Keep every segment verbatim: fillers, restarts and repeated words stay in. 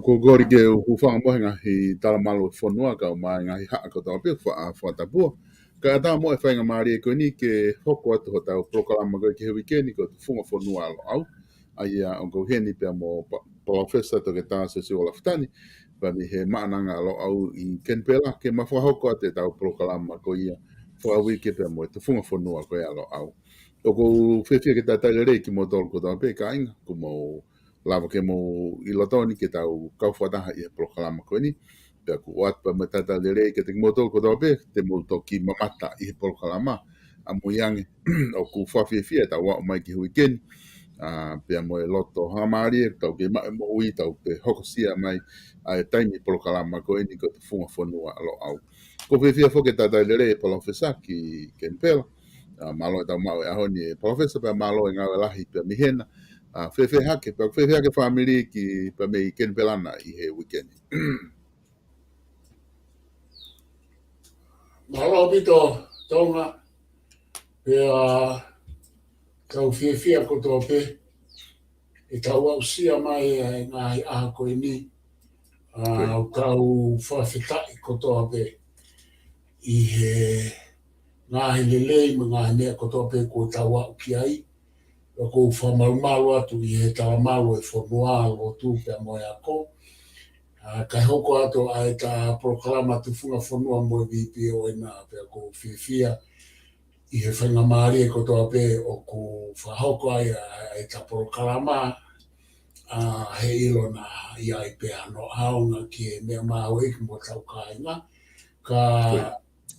Ko e kole ke u hūfanga mo e ngaahi talamalu ʻo e fonua kae ʻumaʻā e ngaahi haʻa kotoa pē ʻoku faʻa fakatapua. Kae ʻatā mo e faingamālie ko eni ke hoko atu hotau polokalama ko ē ki he uike ni ko e Tufunga Fonua ʻa Loʻau. ʻA ia ʻoku ou ʻi heni pea mo Pa-, Palōfesa Toketā Siosiua Lafitani, pea mei he Maʻananga ʻa Loʻau ʻi Kenipela, ke ma fakahoko atu ʻetau polokalama ko ia fakauike pea mo e Tufunga Fonua ko ia ʻa Loʻau. ʻOku ou fiefia ke talitali lelei kimoutolu kotoa pē kāinga, kuo mou lava ke mou ʻi loto ni ke tau kau fakataha ʻi he polokalama ko eni. Pea ʻoku ou ʻoatu pē mo e talitali lelei kiate kimoutolu kotoa pē te mou toki mamata ʻi he polokalama. ʻAmuiange ʻoku fakafiefia ʻetau aʻu mai ki he uike ni. ʻA, pea mo e loto hangamālie, tau kei maʻu e moʻui, tau kei hokosia mai ʻa e taimi polokalama ko eni ko e Tufunga Fonua ʻa Loʻau. ʻOku ou fiefia foki ke talitali lelei e Palōfesa ki Kenipela. ʻA, mālō ʻetau maʻu e ʻaho ni e Palōfesa pea mālō e ngāue lahi pea mei hena. ʻA, fēfē hake, pea fēfē hake fāmili ki pea mei Kenipela na ʻi he uike ni. Mālō ʻaupito Tonga, pea tau fiefia kotoa pē ʻetau aʻusia mai e ngaahi ʻaho ko eni. ʻA, ʻoku tau fakafetaʻi kotoa pē ʻi he ngaahi lelei mo e ngaahi meʻa kotoa pē kuo tau aʻu ki ai. ʻOku ou fakamalumalu atu ʻi he talamalu ʻo e fonua, lotu pea mo e ako. ʻA, kae hoko atu ʻa ʻeta polokalama Tufunga Fonua mo e VPON, pea ʻoku ou fiefia ʻi he faingamālie kotoa pē ʻoku fakahoko ai ʻa ʻeta polokalama, ʻa, he ʻilo naʻa ʻi ai pē hano ʻaonga ki he meʻa mahuʻinga mo hotau kāinga. Ka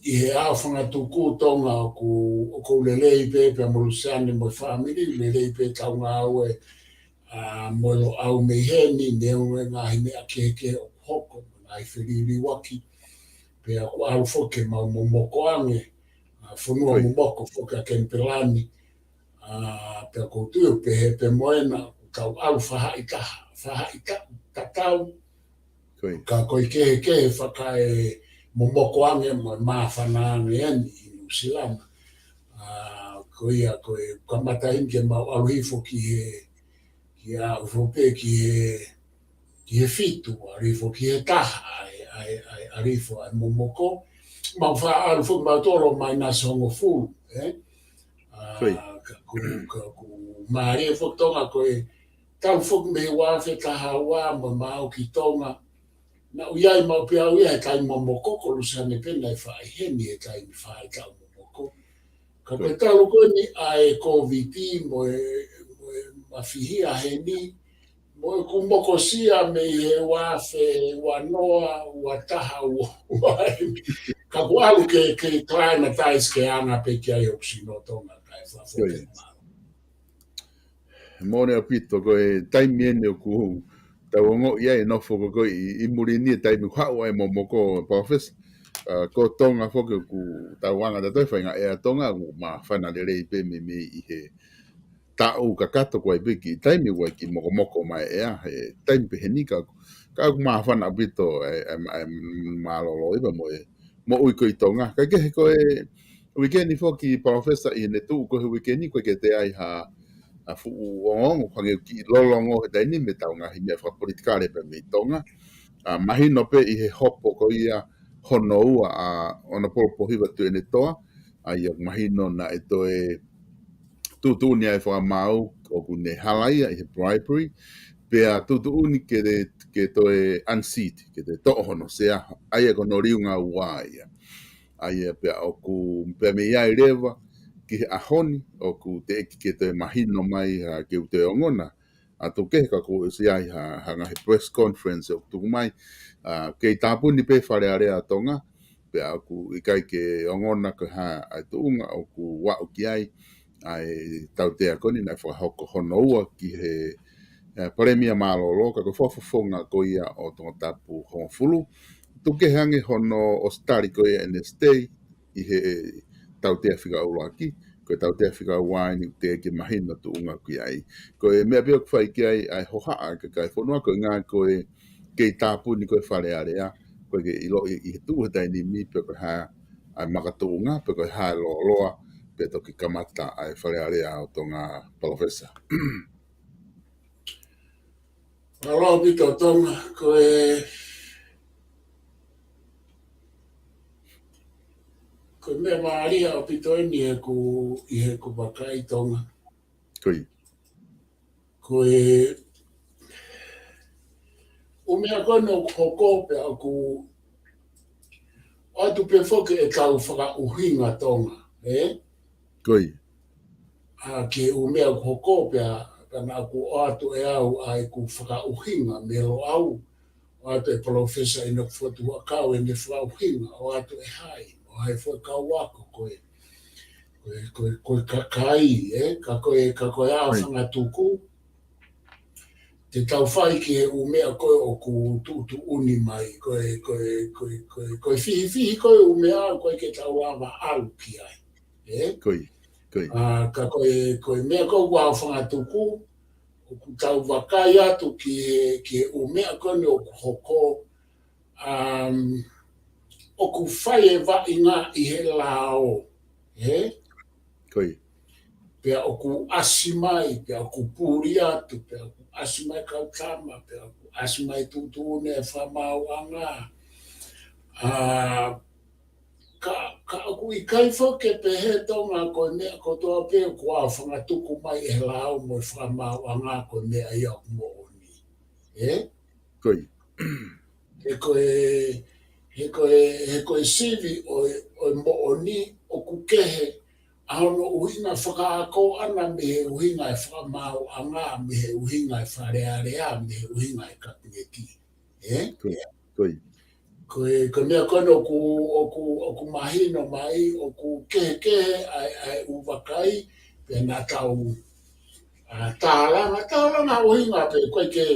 ʻi he ʻaho fakatuku Tonga ʻoku, ʻoku ou lelei pē, pea mo Luseane mo e fāmili, lelei pē ʻetau ngāue, ʻa, mo Loʻau mei heni, neongo e ngaahi meʻa kehekehe ʻoku hoko, mo e ngaahi feliliuaki, pea ʻoku ʻalu foki ke mau momoko ange, ʻa, fonua momoko foki ʻa Kenipela ni, ʻa, pea ʻoku ou tui ʻoku pehē pē mo ena, ʻoku tau ʻalu fahaʻi taha, fahaʻi ta-, tatau, ka ko e kehekehe fakaemomoko ange mo e māfana ange eni ʻi Nuʻusila na. ʻA, ko ia, ko e kamata eni ke mau ʻalu hifo ki he, ki he ʻalu hifo pē ki he, ki he fitu, ʻalu hifo ki he taha, ʻa e, ʻa e, ʻa e, ʻalu hifo ʻa e momoko. Mau faʻa ʻalu hifo mau tolo mai na songofulu, ē? ʻA, ka ʻoku, ka ʻoku mālie foki Tonga ko e talu foki mei he ua afe taha ua mo mau ki Tonga. Naʻa ku ʻi ai maʻu pē au ia he taimi momoko, ko Luseane pē naʻe faʻa ʻi heni he taimi faʻahitaʻu momoko. Ka ko e talu ko eni ʻa e Kōviti mo e, mo e mafihia heni, mo ʻeku mokosia mei he ua afe ua noa, ua taha, ua, ua eni. Ka ʻoku ʻalu ke, ke acclimatise ke anga pē ki ai hoku sino Tonga kae fafo ke mālō. Moʻoni ʻaupito, ko e taimi eni ʻoku tau ongoʻi ai e nofo ko ē ʻi, ʻi muli ni e taimi ʻoku haʻu ai e momoko, Palōfesa. ʻA, ko Tonga foki ʻoku tau anga tautolu e faʻahinga ʻea Tonga, ʻoku māfana lelei pē meimei ʻi he taʻu kakato ko ē pē ki he taimi ʻoku ʻai ke mokomoko mai e ʻea, he taimi pehē ni ka, ka ʻoku māfana ʻaupito e, e, e mālōlō ia pea mo e moʻui ko ē ʻi Tonga. Kae kehe ko e uike ni foki Palōfesa ʻi heʻene tuʻu ko ē he uike ni, ʻoku ʻikai ke toe ʻi ai ha, ha fuʻu ongoongo, hangē ʻoku kiʻi lōlongo he taimi ni mei heʻetau ngaahi meʻa fakapolitikale pē mei Tonga. ʻA, mahino pē ʻi he hopo ko ia hono ua ʻa ʻOnopolo Pōhiva Tuʻiʻonetoa, ʻa ia ʻoku mahino naʻe toe tuʻutuʻuni ai fakamaau ʻoku ne hala ia ʻi he bribery, pea tuʻutuʻuni ke, ke toe unseat, ke toe toʻo hono sea, ʻa ia ko hono liunga ua ia. ʻA ia pea ʻoku, pea mei ai leva ki he ʻaho ni, ʻoku teʻeki ke toe mahino mai ha, ke u toe ongona atu kehe ka kuo ʻosi ʻi ai ha, ha ngaahi press conference ʻoku tuku mai, ʻa, kei tāpuni pē Fale Alea ʻa Tonga, pea ʻoku ʻikai ke ongona ko e hā ʻa e tuʻunga ʻoku aʻu ki ai ʻa e tautea ko eni naʻe fakahoko hono ua ki he, ʻe, Palēmia mālōlō, ka ko e fakafofonga ko ia ʻo Tongatapu hongofulu. Tuku kehe ange hono ʻosi tali ko ia ʻene stay ʻi he tautea fika ʻuluaki, ko e tautea fika ua eni ʻoku teʻeki ke mahino tuʻunga ʻoku ʻi ai. Ko e meʻa pē ʻoku fai ki ai ʻa e hohaʻa e kakai e fonua, ko e ʻuhinga ko e kei tāpuni ko ē Fale Alea, ʻoku ʻikai ke ʻiloʻi ʻi he tuʻu he taimi ni pe ko e hā ʻa e makatuʻunga, pe ko e hā e lōloa, pea toki kamata ʻa e Fale Alea ʻo Tonga, Palōfesa. Mālō ʻaupito Tonga, ko e, ko e meʻa mālie ʻaupito eni ʻi heʻeku, ʻi heʻeku vakai Tonga. Ko ia. Ko e, ʻū meʻa ko eni ʻoku hoko pea ʻoku ʻoatu pē foki ʻetau fakaʻuhinga Tonga, ē? Ko ia. ʻA, ki he ʻū meʻa ʻoku hoko pea, pea naʻa ku ʻoatu ʻe au ʻa ʻeku fakaʻuhinga mei Loʻau, ʻoatu ʻe Palōfesa ʻInoke Fotu Huʻakau ʻene fakaʻuhinga, ʻoatu ʻe hai, ʻo hai foʻi kau ako ko e, ko e, ko e, ko e kakai, ē? Ka ko e, ka ko e ʻa Ko ia. Fangatuku, te tau fai ki he ʻū meʻa ko ē ʻoku tuʻutuʻuni mai, ko e, ko e, ko e, ko e, ko e fihifihi ko ē ʻū meʻa ko ē ke tau lava ʻalu ki ai. Ē? Ko ia, ko ia. ʻA, ka ko e, ko e meʻa ko ē ʻa Fangatuku, ʻoku tau vakai atu ki he, ki he ʻū meʻa ko eni ʻoku hoko, um, ʻoku fai e vaʻinga ʻi he lao, ē? Ko ia. Pea ʻoku ʻasi mai, pea ʻoku puli atu, pea ʻoku ʻasi mai kau tama, pea ʻoku ʻasi mai tuʻutuʻuni e fakamaauʻanga. ʻA, ka, ka ʻoku ʻikai foki ke pehē Tonga ko e meʻa kotoa pē ʻoku ʻa Fangatuku mai ʻe he lao mo e fakamaauʻanga ko e meʻa ia ʻoku moʻoni. Ē? Ko ia. He ko e, he ko e, he ko e sivi ʻo e, ʻo e moʻoni ʻoku kehe ʻa hono ʻuhinga fakaako ʻana mei he ʻuhinga e fakamaauʻanga, mei he ʻuhinga e Fale Alea, mei he ʻuhinga e Kapineti. Ē? Ko ia. Ko ia. Ko e, ko e meʻa ko eni ʻoku, ʻoku, ʻoku mahino mai, ʻoku kehekehe ʻa e, ʻa e ʻū vakai, pea naʻa tau, ʻa, tālanga, tālanga ʻuhinga pē, ko e ke,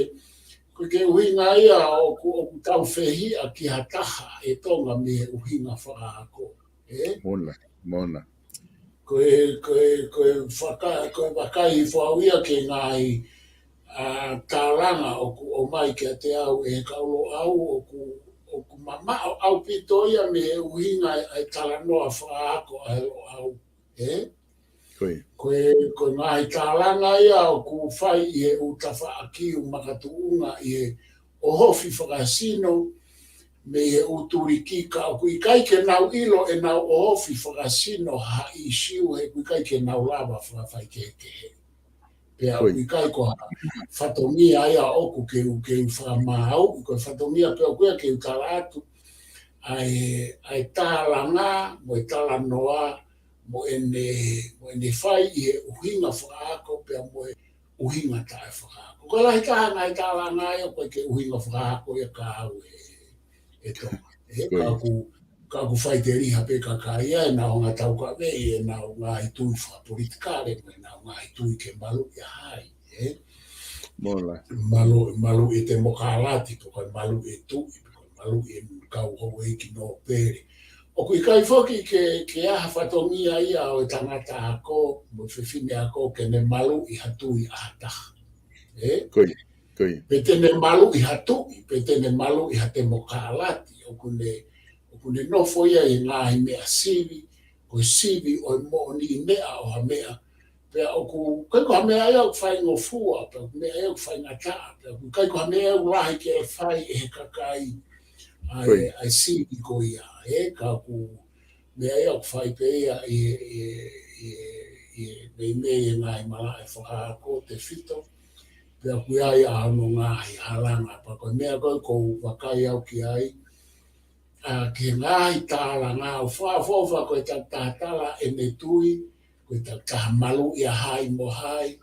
ko e ke ʻuhinga ia ʻoku, ʻoku tau fehiʻa ki ha taha ʻe Tonga mei he ʻuhinga fakaako, ē? Mona, mona. Ko e, ko e, ko e faka-, ko e vakai hifo au ia ki he ngaahi, ʻa, tālanga ʻoku ʻomai kiate au ʻe he kau Loʻau ʻoku, ʻoku mamaʻo ʻaupito ia mei he ʻuhinga ʻa e, ʻa e talanoa fakaako ʻa e Loʻau, ē? Ko ia. Ko e, ko e ngaahi tālanga ia ʻoku fai ʻi he ʻū tafaʻaki ʻū makatuʻunga ʻi he ʻohofi fakasino, mei he ʻū tuliki ka ʻoku ʻikai ke nau ʻilo ʻenau ʻohofi fakasino ha ʻīsiu he ʻoku ʻikai ke nau lava fakafaikehekehe. Pea Ko ia. ʻoku ʻikai ko ha fatongia ia ʻoku ke u, ke u fakamaau, ko e fatongia pē ʻoku ia ke u tala atu ʻa e, ʻa e tālanga, mo e talanoa, mo ʻene, mo ʻene fai ʻi he ʻuhinga fakaako, pea mo e ʻuhinga taʻefakaako. Ko e lahi taha ngaahi tālanga ia ʻoku ʻikai ke ʻuhinga fakaako ia kia au ē, ē Tonga. Ē, Ko ia. ka ʻoku, ka ʻoku faʻiteliha pē kakai ia ʻenau hanga taukaveʻi ʻenau ngaahi tui fakapolitikale, mo ʻenau ngaahi tui ke maluʻi ʻa hai, ē? Mona. Malu-, maluʻi e temokalati, pe ko e maluʻi e tuʻi, pe ko e maluʻi e kau houʻeiki nōpele. ʻOku ʻikai foki ke, ke ʻi ai ha fatongia ia ʻo e tangata ako, mo e fefine ako, ke ne maluʻi ha tui ʻa ha taha. Ē? Ko ia, ko ia. Pe te ne maluʻi ha tuʻi, pe te ne maluʻi ha temokalati, ʻoku ne, ʻoku ne nofo ia ʻi he ngaahi meʻa sivi, ko e sivi ʻo e moʻoniʻi meʻa ʻo ha meʻa, pea ʻoku, ʻikai ko ha meʻa ia ʻoku faingofua, pea ʻoku meʻa ia ʻoku faingataʻa, pea ʻoku ʻikai ko ha meʻa ia ʻoku lahi ke fai ʻe he kakai ʻa e, Ko ia. ʻa e sivi ko ia, ē, ka ʻoku meʻa ia ʻoku fai pē ia ʻi, ʻi, ʻi, ʻi, meimei e ngaahi malaʻe fakaako tefito, pea ʻoku ʻi ai ʻa hono ngaahi halanga, pea ko e meʻa ko ē ʻoku ou vakai au ki ai, ʻa, ki he ngaahi tālanga ʻo fakaʻofoʻofa ko e taha tala ʻene tui, ko e taha maluʻi ʻa hai mo hai,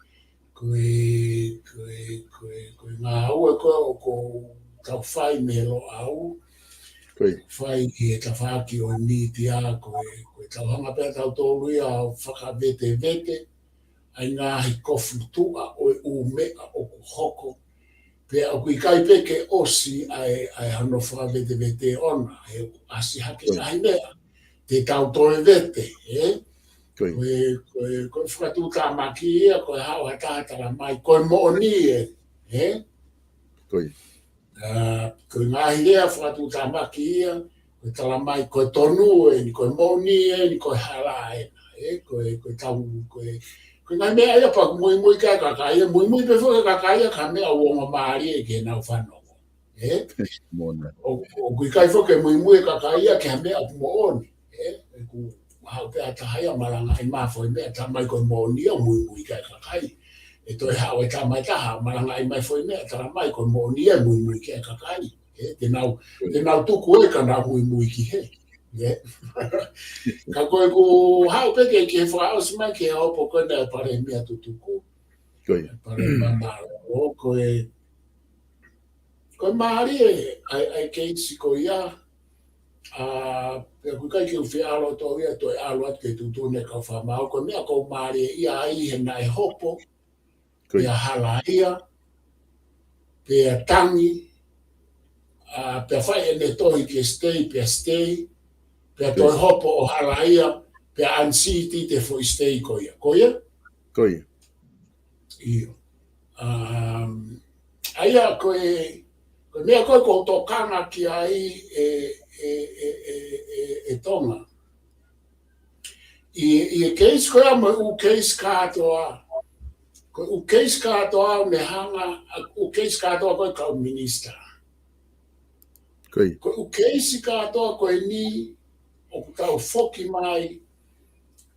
ko e, ko e, ko e, ko e ngāue ko ē ʻoku tau fai mei Loʻau, Ko ia. fai ʻi he tafaʻaki ʻo e mītia, ko e, ko e tau hanga pē ʻa tautolu ia ʻo fakavetevete ʻa e ngaahi kofu tuʻa ʻo e ʻū meʻa ʻoku hoko. Pea ʻoku ʻikai pē ke ʻosi ʻa e, ʻa e hano fakavetevete ʻona, he ʻoku ʻasi hake Ko ia. ngaahi meʻa te tau toe vete, ē? Ko ia. Ko e, ko e, ko e fakatuʻutāmaki ia, ko e haʻu ha taha tala mai, ko e moʻoni ē, ē? Ko ia. ʻA, ko e ngaahi lea fakatuʻutāmaki ia, ko e tala mai, ko e tonu eni, ko e moʻoni eni, ko e hala ena, ē? Ko e, ko e tau, ko e, Ko e ngaahi meʻa ia pea ʻoku muimui ki ai e kakai ia, muimui pē foki e kakai ia ki ha meʻa ʻoku ongo mālie ke nau fanongo. Ē? Moʻoni. ʻO, ʻoku ʻikai foki ke muimui e kakai ia ki ha meʻa ʻoku moʻoni. Ē? ʻOku haʻu pē ha taha ia ʻo malangaʻi mai ha foʻi meʻa, talamai ko e moʻoni ia, ʻo muimui ki ai e kakai. ʻE toe haʻu e tama ʻe taha ʻo malangaʻi mai e foʻi meʻa, talamai ko e moʻoni ia, ʻe muimui ki ai e kakai. Ē? Te nau, te nau tuku ē ka nau muimui ki hē. Ē? Ka ko ʻeku haʻu pē ke, ke fakaʻosi mai ki he hopo ko ena ʻa e Palēmia Tutuku. Ko ia. Palēmia Mālōlō, ko e, ko e mālie ʻa e, ʻa e keisi ko ia, ʻa, pea ʻoku ʻikai ke u fie ʻalu atu au ia, toe ʻalu atu ke tuʻutuʻuni e kau fakamaau, ko e meʻa ʻoku ou mālieʻia ai he naʻe hopo, Ko ia. pea halaia, pea tangi, ʻa, pea fai ʻene tohi ke stay, pea stay, pea Ko ia. toe hopo ʻo halaia, pea unseated e foʻi stay ko ia. Ko ia? Ko ia. ʻIo. Um, ʻa ia ko e, ko e meʻa ko ē ʻoku ou tokanga ki ai ʻe, ʻe, ʻe, ʻe, ʻe, ʻe Tonga. ʻI, ʻi he keisi ko ia mo e ʻū keisi kātoa. Ko e ʻū keisi kātoa ʻoku ne hanga, ʻū keisi kātoa ko ē kau minisitā. Ko ia. Ko e ʻū keisi kātoa ko eni ʻoku tau foki mai,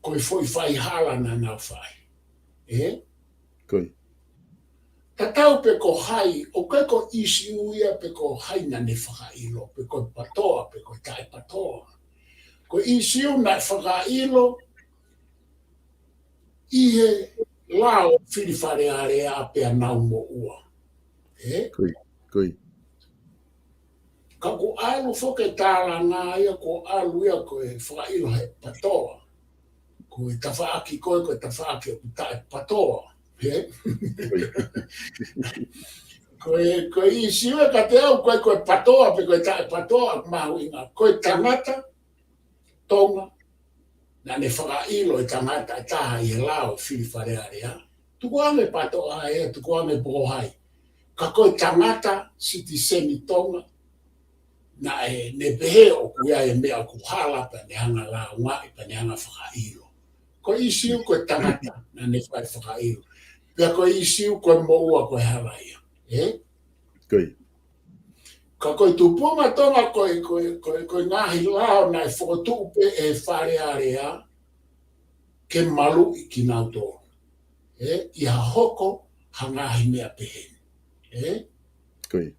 ko e foʻi faihala naʻa nau fai. Ē? Ko ia. Tatau pē ko hai, ʻoku ʻikai ko e ʻīsiu ia pe ko hai naʻa ne fakaʻilo, pe ko e PTOA, pe ko e taʻe-PTOA. Ko e ʻīsiu naʻe fakaʻilo ʻi he lao fili Fale Alea pea nau moʻua. Ē? Ko ia, ko ia. Ka ʻoku ʻalu foki e tālanga ia, ʻoku ʻalu ia ko e fakaʻilo he PTOA. Ko e tafaʻaki ko ē, ko e tafaʻaki ʻoku taʻe-PTOA. Ē? Ko ia. Ko e, ko e ʻīsiu ia kiate au, ʻoku ʻikai ko e PTOA, pe ko e taʻe-PTOA, ʻoku mahuʻinga. Ko e tangata Tonga, naʻa ne fakaʻilo e tangata ʻe taha ʻi he lao fili Fale Alea. Tukuange PTOA ē, tukuange pe ko hai. Ka ko e tangata sitiseni Tonga, naʻe, ne pehē ʻoku ʻi ai e meʻa ʻoku hala pea ne hanga lāungaʻi, pea ne hanga fakaʻilo. Ko e ʻīsiu ko e tangata, naʻa ne fai fakaʻilo. Pea ko e ʻīsiu ko e moʻua ko e halaia. Ē? Ko ia. Ka ko e tupuʻanga Tonga ko e, ko e, ko e, ko e ngaahi lao naʻe fokotuʻu pē ʻe Fale Alea ke maluʻi kinautolu. Ē, ʻi ha hoko ha ngaahi meʻa pehē ni. Ē? Ko ia.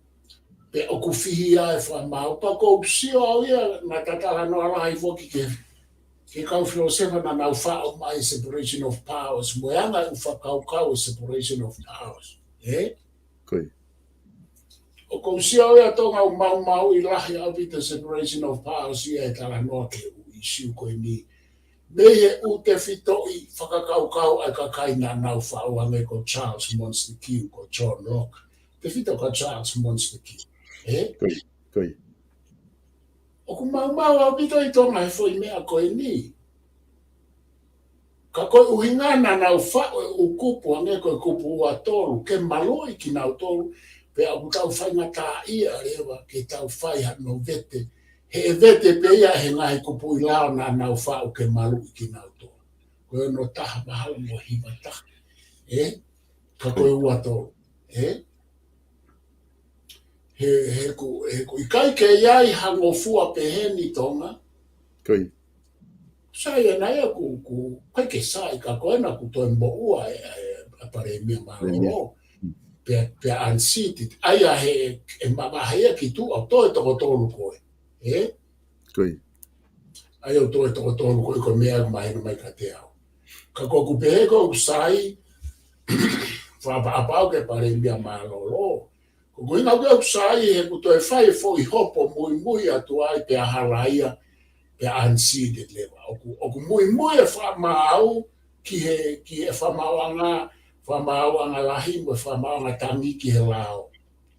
Pea ʻoku fihi ai e fakamaau, pea ʻoku ou sio au ia, naʻa ta talanoa lahi foki ki he, ki he kau filōsefa naʻa nau faʻo mai separation of powers, mo e anga e ʻū fakakaukau e separation of powers. Ē? Ko ia. ʻOku ou sio au ia Tonga ʻoku maumauʻi lahi ʻaupito separation of powers ia he talanoa ki he ʻū ʻīsiu ko eni. Mei he ʻū tefitoʻi fakakaukau ʻa e kakai naʻa nau faʻo hangē ko Charles Montesquieu, ko John Locke. Tefito ko Charles Montesquieu. Ē? Ko ia, ko ia. ʻOku maumau ʻaupito ʻi Tonga he foʻi meʻa ko eni. Ka ko e ʻuhinga naʻa nau faʻo e ʻū kupu, hangē ko e kupu ua tolu, ke maluʻi kinautolu, pea ʻoku tau faingataʻaʻia leva ke tau fai hano vete. He ʻe vete pē ia he ngaahi kupuʻi lao naʻa nau faʻo ke maluʻi kinautolu. Ko e ono taha mahalo mo e hiva taha. Ē? Ka ko e ua tolu. Ē? He, he ʻoku, he ʻoku ʻikai ke ʻi ai ha ngofua pehē ni Tonga. Ko ia. Sai ena ia ʻoku, ʻoku ʻikai ke sai ka ko ena ʻoku toe moʻua e, e, e Palēmia Mālōlō. Palēmia. Mm. Pea, pea unseated. ʻA ia he, ʻe mavahe ia ki tuʻa, toe toko tolu ko ē. Ē? Ko ia. ʻA ia ʻoku toe toko tolu ko ē, ko e meʻa ʻoku mahino mai kiate au. Ka ko ʻeku pehē ko ʻoku sai, fakaʻapaʻapa au ki he Palēmia Mālōlō. Ko ʻeku ʻuhinga ʻoku sai he ʻoku toe fai e foʻi hopo muimui atu ai pea halaia, pea unseated leva. ʻOku, ʻoku muimui e fakamaau ki he, ki he fakamaauʻanga, fakamaauʻanga lahi mo e fakamaauʻanga tangi ki he lao.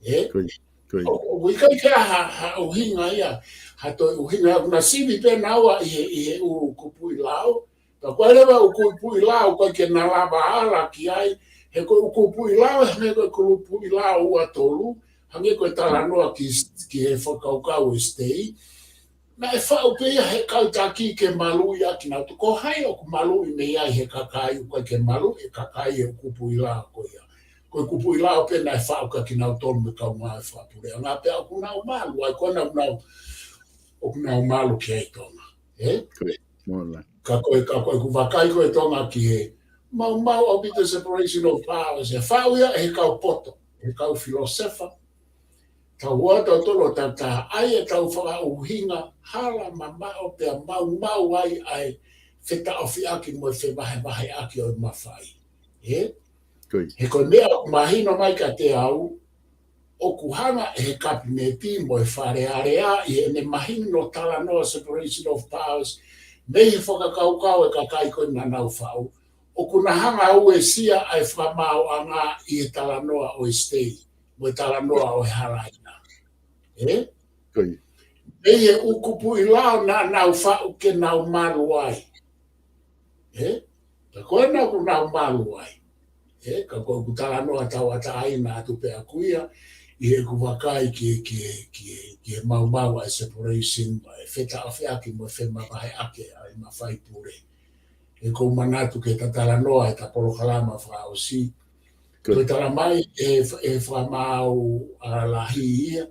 Ē? Ko ia, ko ia. ʻO, ʻoku ʻikai ke ʻi ai ha, ha ʻuhinga ia, ha toe ʻuhinga, ʻoku na sivi pē naua ʻi he, ʻi he ʻū kupuʻi lao, ka ko e leva ʻū kupuʻi lao, ʻoku ʻikai ke na lava ala ki ai, he ko e ʻū kupuʻi lao, hangē ko e kupuʻi lao ua tolu, hangē ko e talanoa ki, ki he fakakaukau e stay, Naʻe faʻu pē ia he kau taki ke maluʻi ʻa kinautolu. Ko hai ʻoku maluʻi mei ai he kakai, ʻoku ʻikai ke maluʻi e kakai ʻe kupu ʻi lao ko ia. Ko e kupu ʻi lao pē naʻe faʻu kia kinautolu mei he kau ngāue fakapuleʻanga pea ʻoku nau malu, ʻa ia ko ena ʻoku nau, ʻoku nau malu ki ai Tonga. Ē? Ka ko e, ka ko e ʻoku vakai ko e Tonga ki he maumau ʻaupito separation of powers, ʻe faʻu ia ʻe he kau poto, ʻe he kau filōsefa. Tau ō atu ʻo tolo tata ai ʻetau fakaʻuhinga hala mamaʻo pea maumau ai ʻa e fetaʻofiʻaki mo e fevahevaheʻaki ʻo e mafai. Ē? He ko e meʻa ʻoku mahino mai kiate au, ʻoku hanga ʻe he kapineti mo e Fale Alea ʻi heʻene mahino talanoa separation of powers, mei he fakakaukau e kakai ko ē naʻa nau faʻu, ʻoku na hanga ʻo uesia ʻa e fakamaauʻanga ʻi he talanoa ʻo e state, mo e talanoa ʻo e halaia. Ē? Mei he ʻū kupu ʻi lao naʻa nau faʻu ke nau malu ai. Ē? Ka ko ena ʻoku nau malu ai. Ē? Ka ko ʻeku talanoa tauʻatāina atu pē ʻaku ia, ʻi heʻeku vakai ki, ki, ki, ki he maumau ʻa e separation, ʻa e fetaʻofiʻaki mo e femavaheʻaki ʻa e mafai pule. ʻOku ou manatu ke ta talanoa he ta polokalama fakaʻosi. Ko e talamai ʻe, ʻe fakamaau ʻa lahi ia.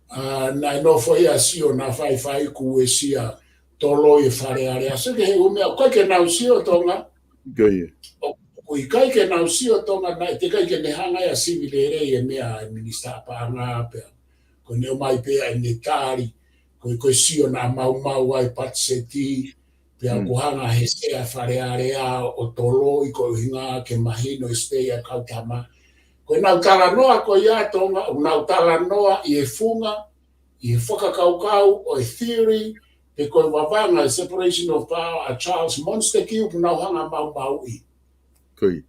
ʻA, naʻe nofo ia sio naʻa faifai kuo uesia tolo ʻi he Fale Alea. Sio ki he ʻū meʻa, ʻoku ʻikai ke nau sio Tonga. ʻOku ʻikai ke nau sio Tonga, naʻe teʻeki ai ke ne hanga ia sivi lelei e meʻa ʻa e minisitā paʻanga pea ko ʻene ʻomai pē ʻa ʻene tali, ko e, ko e sio naʻa maumau ai patiseti, pea ʻoku hanga he sea Fale Alea ʻo toloʻi ko e ʻuhinga ke mahino e state ʻa e kau tama. Ko ʻenau talanoa ko ia Tonga, ʻoku nau talanoa ʻi he funga, ʻi he fakakaukau ʻo e theory, pe ko e vavanga e separation of power ʻa Charles Montesquieu ʻoku nau hanga maumauʻi.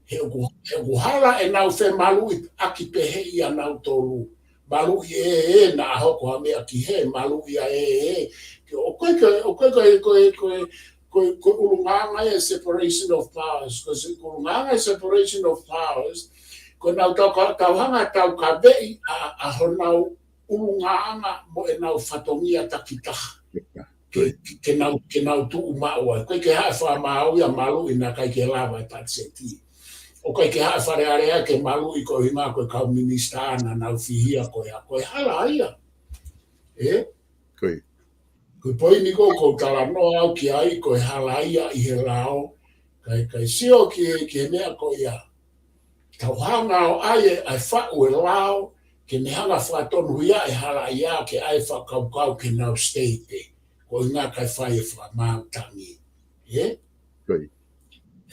He ʻoku, he ʻoku hala ʻenau femaluʻi ʻaki pehē ʻia nautolu. Maluʻi ē, ē, naʻa hoko ha meʻa ki hē, maluʻi ʻa ē, ē. Ke ʻoku ʻikai ke, ʻoku ʻikai ke, ko e, ko e, ko e, ko e ʻulungaanga e separation of powers, ko e se-, ko e ʻulungaanga e separation of powers, ko ʻenau tau ka-, tau hanga tau kaveʻi ʻa, ʻa honau ʻulungaanga mo ʻenau fatongia takitaha. Ke, ke, ke nau, ke nau tuʻu maʻu ai. ʻOku ʻikai ke haʻu e fakamaau ia maluʻi naʻa ʻikai ke lava e patiseti. ʻOku ʻikai ke haʻu e Fale Alea ke maluʻi ko e ʻuhinga ko e kau minisitā naʻa nau fihia ko ia. Ko e hala ia. Ē? Ko e poini ko ē ʻoku ou talanoa au ki ai, ko e hala ia ʻi he lao. Kae, kae sio ki he, ki he meʻa ko ia. Tau hanga ʻo ʻai e, ʻai faʻu e lao, ke ne hanga fakatonuhia e halaia ke ʻai fakakaukau ke nau state. Ko e ʻuhinga kae fai e fakamaau tangi. Ē?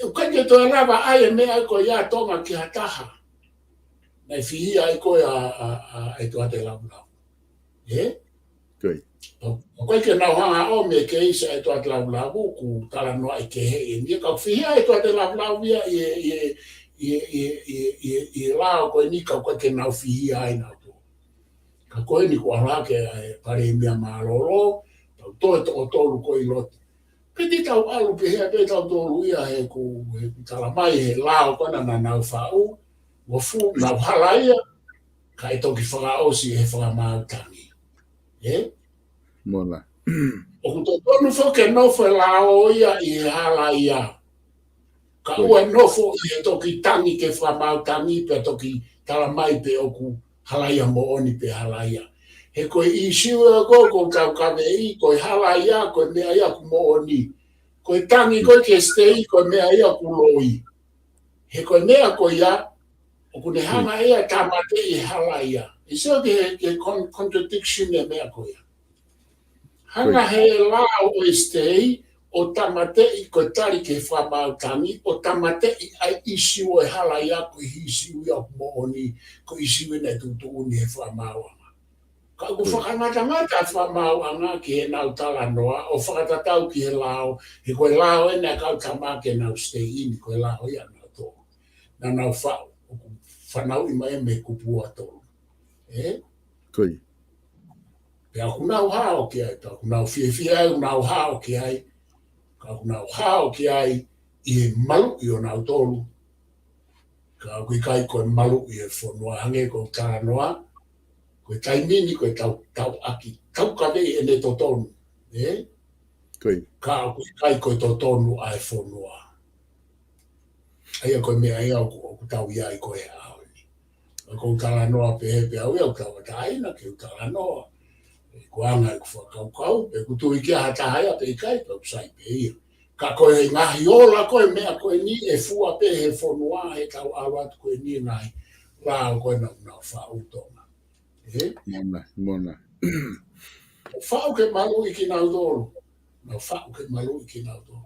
ʻOku ʻikai ke toe lava ʻai e meʻa ko ia Tonga ki ha taha. Naʻe fihia ai ko ē ʻa, ʻa, ʻa, ʻa e Tuate Lavulavu. Ē? ʻOku ʻikai ke nau hanga ʻo ʻomai e keisi ʻa e Tuate Lavulavu, ʻoku talanoaʻi kehe eni. Ka ʻoku fihia e Tuate Lavulavu ia ʻi he, ʻi he, ʻi he, ʻi he, ʻi he, ʻi he, ʻi he lao ko eni ka ʻoku ʻikai ke nau fihia ai nautolu. Ka ko eni kuo ʻalu hake ʻa e Palēmia mālōlō, tau toe toko tolu ko ē ʻi loto. Pea te tau ʻalu pē hea pē tautolu ia he ʻoku, he ʻoku talamai he lao ko ena naʻa nau faʻu, ʻoku fuʻu nau halaia, kae toki fakaʻosi he fakamaau tangi. Ē? ʻOku totonu foki ke nofo e lao ia ʻi he halaia. Kae ʻoua ʻe nofo ʻi he toki tangi ke fakamaau tangi pea toki talamai pē ʻoku halaia moʻoni pe halaia. He ko e ʻīsiu ia ko ē ʻoku tau kaveʻi, ko e halaia, ko e meʻa ia ʻoku moʻoni. Ko e tangi ko ē ki he state, ko e meʻa ia ʻoku loi. He ko e meʻa ko ia, ʻoku ne hanga ʻe ia ʻo tāmateʻi e halaia. ʻE sio ki he, ki he con-, contradiction e meʻa ko ia. Hanga he lao ʻo e state ʻo tāmateʻi ko e tali ki he fakamaau tangi, ʻo tāmateʻi ʻa e ʻīsiu ʻo e halaia ko e ʻīsiu ia ʻoku moʻoni, ko e ʻīsiu ia naʻe tuʻutuʻuni he fakamaauʻanga. Ka ʻoku fakangatangata e fakamaauʻanga ki heʻenau talanoa, ʻo fakatatau ki he lao, he ko e lao ena e kau tama ke nau state in, ko e lao ia nautolu. Naʻa nau faʻu, ʻoku fanauʻi mai mei he kupu ua tolu. Ē? Pea ʻoku nau hao ki ai, pea ʻoku nau fiefia ai, ʻoku nau hao ki ai, ka ʻoku nau hao ki ai ʻi he maluʻi ʻo nautolu. Ka ʻoku ʻikai ko e maluʻi e fonua hangē ko e talanoa, Ko e taimi ni ko e tau, tau ʻaki, tau kavei ʻene totonu, ē? Ka ʻoku ʻikai ko e totonu ʻa e fonua. ʻA ia ko e meʻa ia ʻoku, ʻoku tau ʻi ai ko e ʻaho ni. Ka ʻoku ou talanoa pē he pea ʻoku ou tau taina ke u talanoa. Ko e anga ʻeku fakakaukau, pe ʻoku tui ki ai ha taha ia pe ʻikai, pe ʻoku sai pē ia. Ka ko e ngaahi ola ko e meʻa ko eni ʻe fua pē he fonua, he tau ʻalu atu ko eni ngaahi lao ko ena ʻoku nau faʻu Tonga. Ē? Mona, mona. Faʻu ke maluʻi kinautolu. Nau faʻu ke maluʻi kinautolu.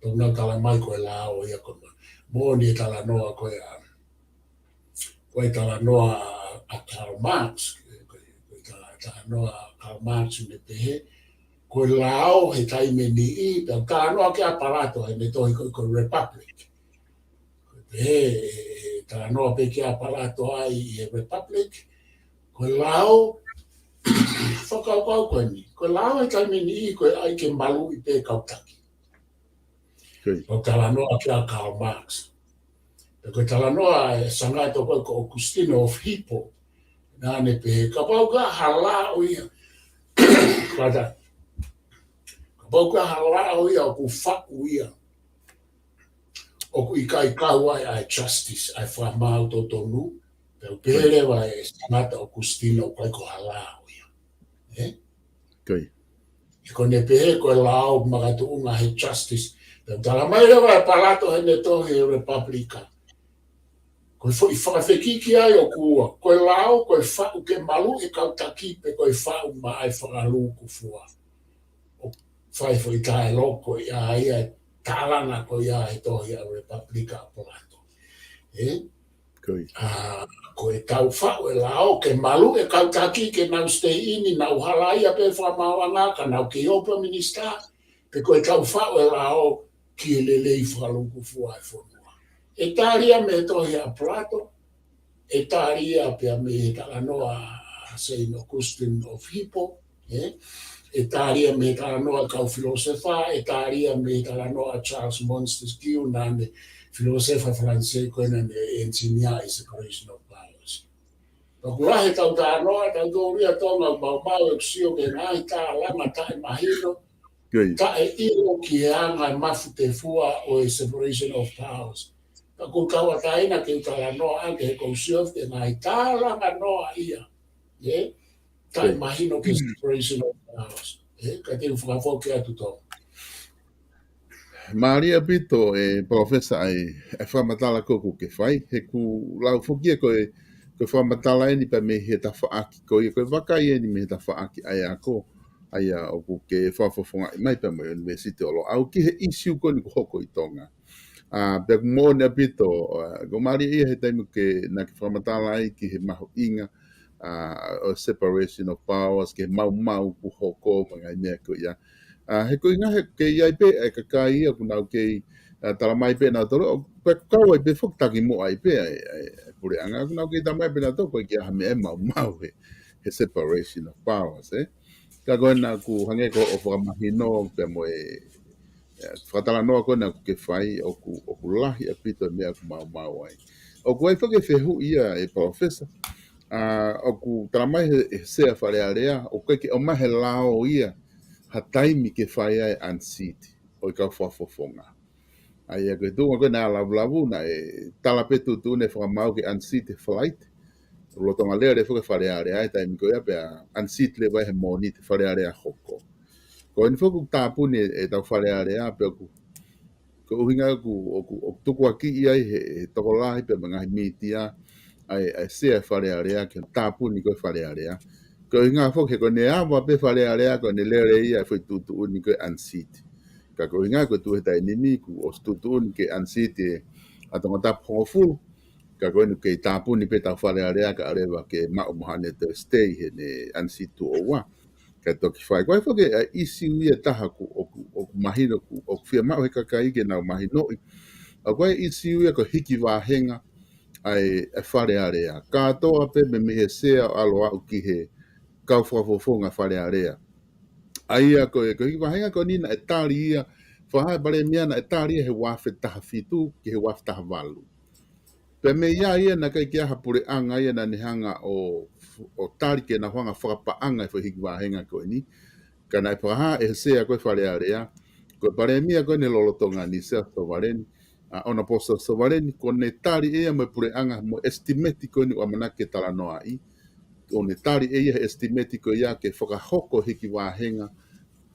Tau nau tala mai ko e lao ia ko e ma-, moʻoni e talanoa ko e ʻa, ko e talanoa ʻa Karl Marx, ko e, ko e tala-, talanoa ʻa Karl Marx ne pehē, ko e lao he taimi ni ʻi, pea talanoa ki ai ʻa Palato, he ne tohi ko e, ko e Republic. Ko e pehē, ʻe, ʻe talanoa pē ki ai ʻa Palato ai ʻi he Republic, ko e lao, fakakaukau ko eni, ko e lao he taimi ni ʻi, ko e ʻai ke maluʻi pē kau taki. Ko e talanoa ki ai ʻa Karl Marx. Pea ko e talanoa ʻa e Sangato ko e ko Augustino of Hippo. Naʻa ne pehē, kapau ko ha lao ia. Kātaki. Kapau ko ha lao ia ʻoku faʻu ia. ʻOku ʻikai kau ai ʻa e justice, ʻa e fakamaau totonu. Pea ʻoku pehē leva ʻe Sangato Augustino ʻoku ʻikai ko ha lao ia. Ē? Ko e. He ko ʻene pehē ko e lao makatuʻunga he justice. Pea tala mai leva ʻe Palato he ne tohi Republica. Ko e foʻi fakafekiki ai ʻoku ua. Ko e lao, ko e faʻu ke maluʻi e kau taki pe ko e faʻu maʻa e fakalūkufua. ʻO fai foʻi taeloko ia ʻa e tālanga ko ia he tohi ʻa Republica ʻa Palato. Ē? Ko e. ʻA, ko e tau faʻu e lao ke maluʻi e kau taki ke nau stay in, nau halaia pē fakamaauʻanga ka nau kei ō pē minisitā, pe ko e tau faʻu e lao ki he lelei fakalūkufua e fonua. ʻE tali ia mei he tohi ʻa Palato, ʻe tali ia pea mei he talanoa ʻa Saint Augustine of Hippo, ē? ʻE tali ia mei he talanoa kau filōsefa, ʻe tali ia mei he talanoa ʻa Charles Montesquieu, naʻa ne filōsefa Falanisē ko ena ne engineer e separation of powers. Pea ʻoku lahi e tau talanoa, tau tōria Tonga maumau ʻeku sio ki he ngaahi tālanga taʻemahino, taʻeʻilo ki he anga e mafu tefua ʻo e separation of powers. Ka ʻoku ou tauʻatāina ke u talanoa ʻaki he ʻoku ou sio ki he ngaahi tālanga noa ia. Ē? Taʻemahino ki he separation of powers. Ē? Ka te u fakafoki atu Tonga. Mālie ʻaupito e Palōfesa ʻa e, ʻa e fakamatala ko ē ʻoku ke fai. He ʻoku lau foki ia ko e, ko e fakamatala eni pea mei he tafaʻaki ko ia, ko e vakai eni mei he tafaʻaki ʻa e ako, ʻa ia ʻoku ke fakafofongaʻi mai pea mo e University ʻo Loʻau ki he ʻīsiu ko eni ʻoku hoko ʻi Tonga. ʻA, pea ʻoku moʻoni ʻaupito, ʻa, ʻoku mālie ia he taimi ʻoku ke, naʻa ke fakamatala ai ki he mahuʻinga, ʻa, ʻo e separation of powers, ki he maumau ʻoku hoko, mo e ngaahi meʻa ko ia. ʻA, he ko e ʻuhinga he ʻoku kei ʻi ai pē ʻa e kakai ia ʻoku nau kei, ʻa, tala mai pē nautolu, ʻo, pea ʻoku kau ai pē foki takimuʻa ai pē ʻa e, ʻa e, ʻa e puleʻanga, ʻoku nau kei tala mai pē nautolu, ʻoku ʻikai ke ʻi ai ha meʻa maumau he, he separation of powers, ē? Ka ko ena ʻoku hangē ko hoʻo fakamahino pea mo e, ʻa e fakatalanoa ko ena ʻoku ke fai, ʻoku, ʻoku lahi ʻaupito e meʻa ʻoku maumau ai. ʻOku ʻi ai foki e fehuʻi ia ʻe Palōfesa, ʻa, ʻoku tala mai he, he Sea Fale Alea, ʻoku ʻikai ke ʻomai he lao ia ha taimi ke fai ai e unseat ʻo e kau fakafofonga. ʻA ia ko e tuʻunga ko ē naʻe lavulavu, naʻe tala pē tuʻutuʻuni ʻe fakamaau ke unseat e flight. Lolotonga lele foki e Fale Alea he taimi ko ia pea unseat leva he Mōnite e Fale Alea hoko. Ko eni foki ʻoku tāpuni e, e tau Fale Alea pea ʻoku, ko e ʻuhinga ʻoku, ʻoku, ʻoku tukuakiʻi ai he, he tokolahi pea mo e ngaahi mītia ʻa e, ʻa e Sea Fale Alea ke tāpuni ko e Fale Alea. Ko e ʻuhinga foki he ko ʻene ava pē Fale Alea ko ʻene lele ia e foʻi tuʻutuʻuni ko e unseat. Ka ko e ʻuhinga ko e tuʻu he taimi ni kuo ʻosi tuʻutuʻuni ke unseat e ʻa Tongatapu hongofulu. Ka ko eni ʻoku kei tāpuni pē tau Fale Alea kae ʻoua leva ke maʻu mo haʻane toe stay heʻene unseat tuʻo ua. Kae toki fai. Ko e foki ʻa e ʻīsiu ia ʻe taha ʻoku, ʻoku, ʻoku mahino ʻoku, ʻoku fiemaʻu he kakai ke nau mahinoʻi. ʻA ko e ʻīsiu ia ko e hiki vāhenga ʻa e, ʻa e Fale Alea. Kātoa pē mei, mei he Sea ʻo ʻalu ʻo aʻu ki he kau fakafofonga Fale Alea. ʻA ia ko e, ko e hiki vāhenga ko eni naʻe tali ia, fakahā ʻe he Palēmia naʻe tali ia he ua afe taha fitu ki he ua afe taha valu. Pea mei ai ia naʻe ʻikai ke ʻi ai ha puleʻanga ia naʻa ne hanga ʻo ʻo tali ke nau hanga fakapaʻanga e foʻi hiki vāhenga ko eni. Ka naʻe fakahā ʻe he sea ko ē Fale Alea, ko e palēmia ko eni lolotonga ni, Siaosi Sovaleni, ʻa ʻOnapō Siaosi Sovaleni, ko ʻene tali ʻe ia mo e puleʻanga mo e estimate ko eni ʻoku ʻamanaki ke talanoaʻi. Ko ʻene tali ʻe ia he estimate ko ia ke fakahoko hiki vāhenga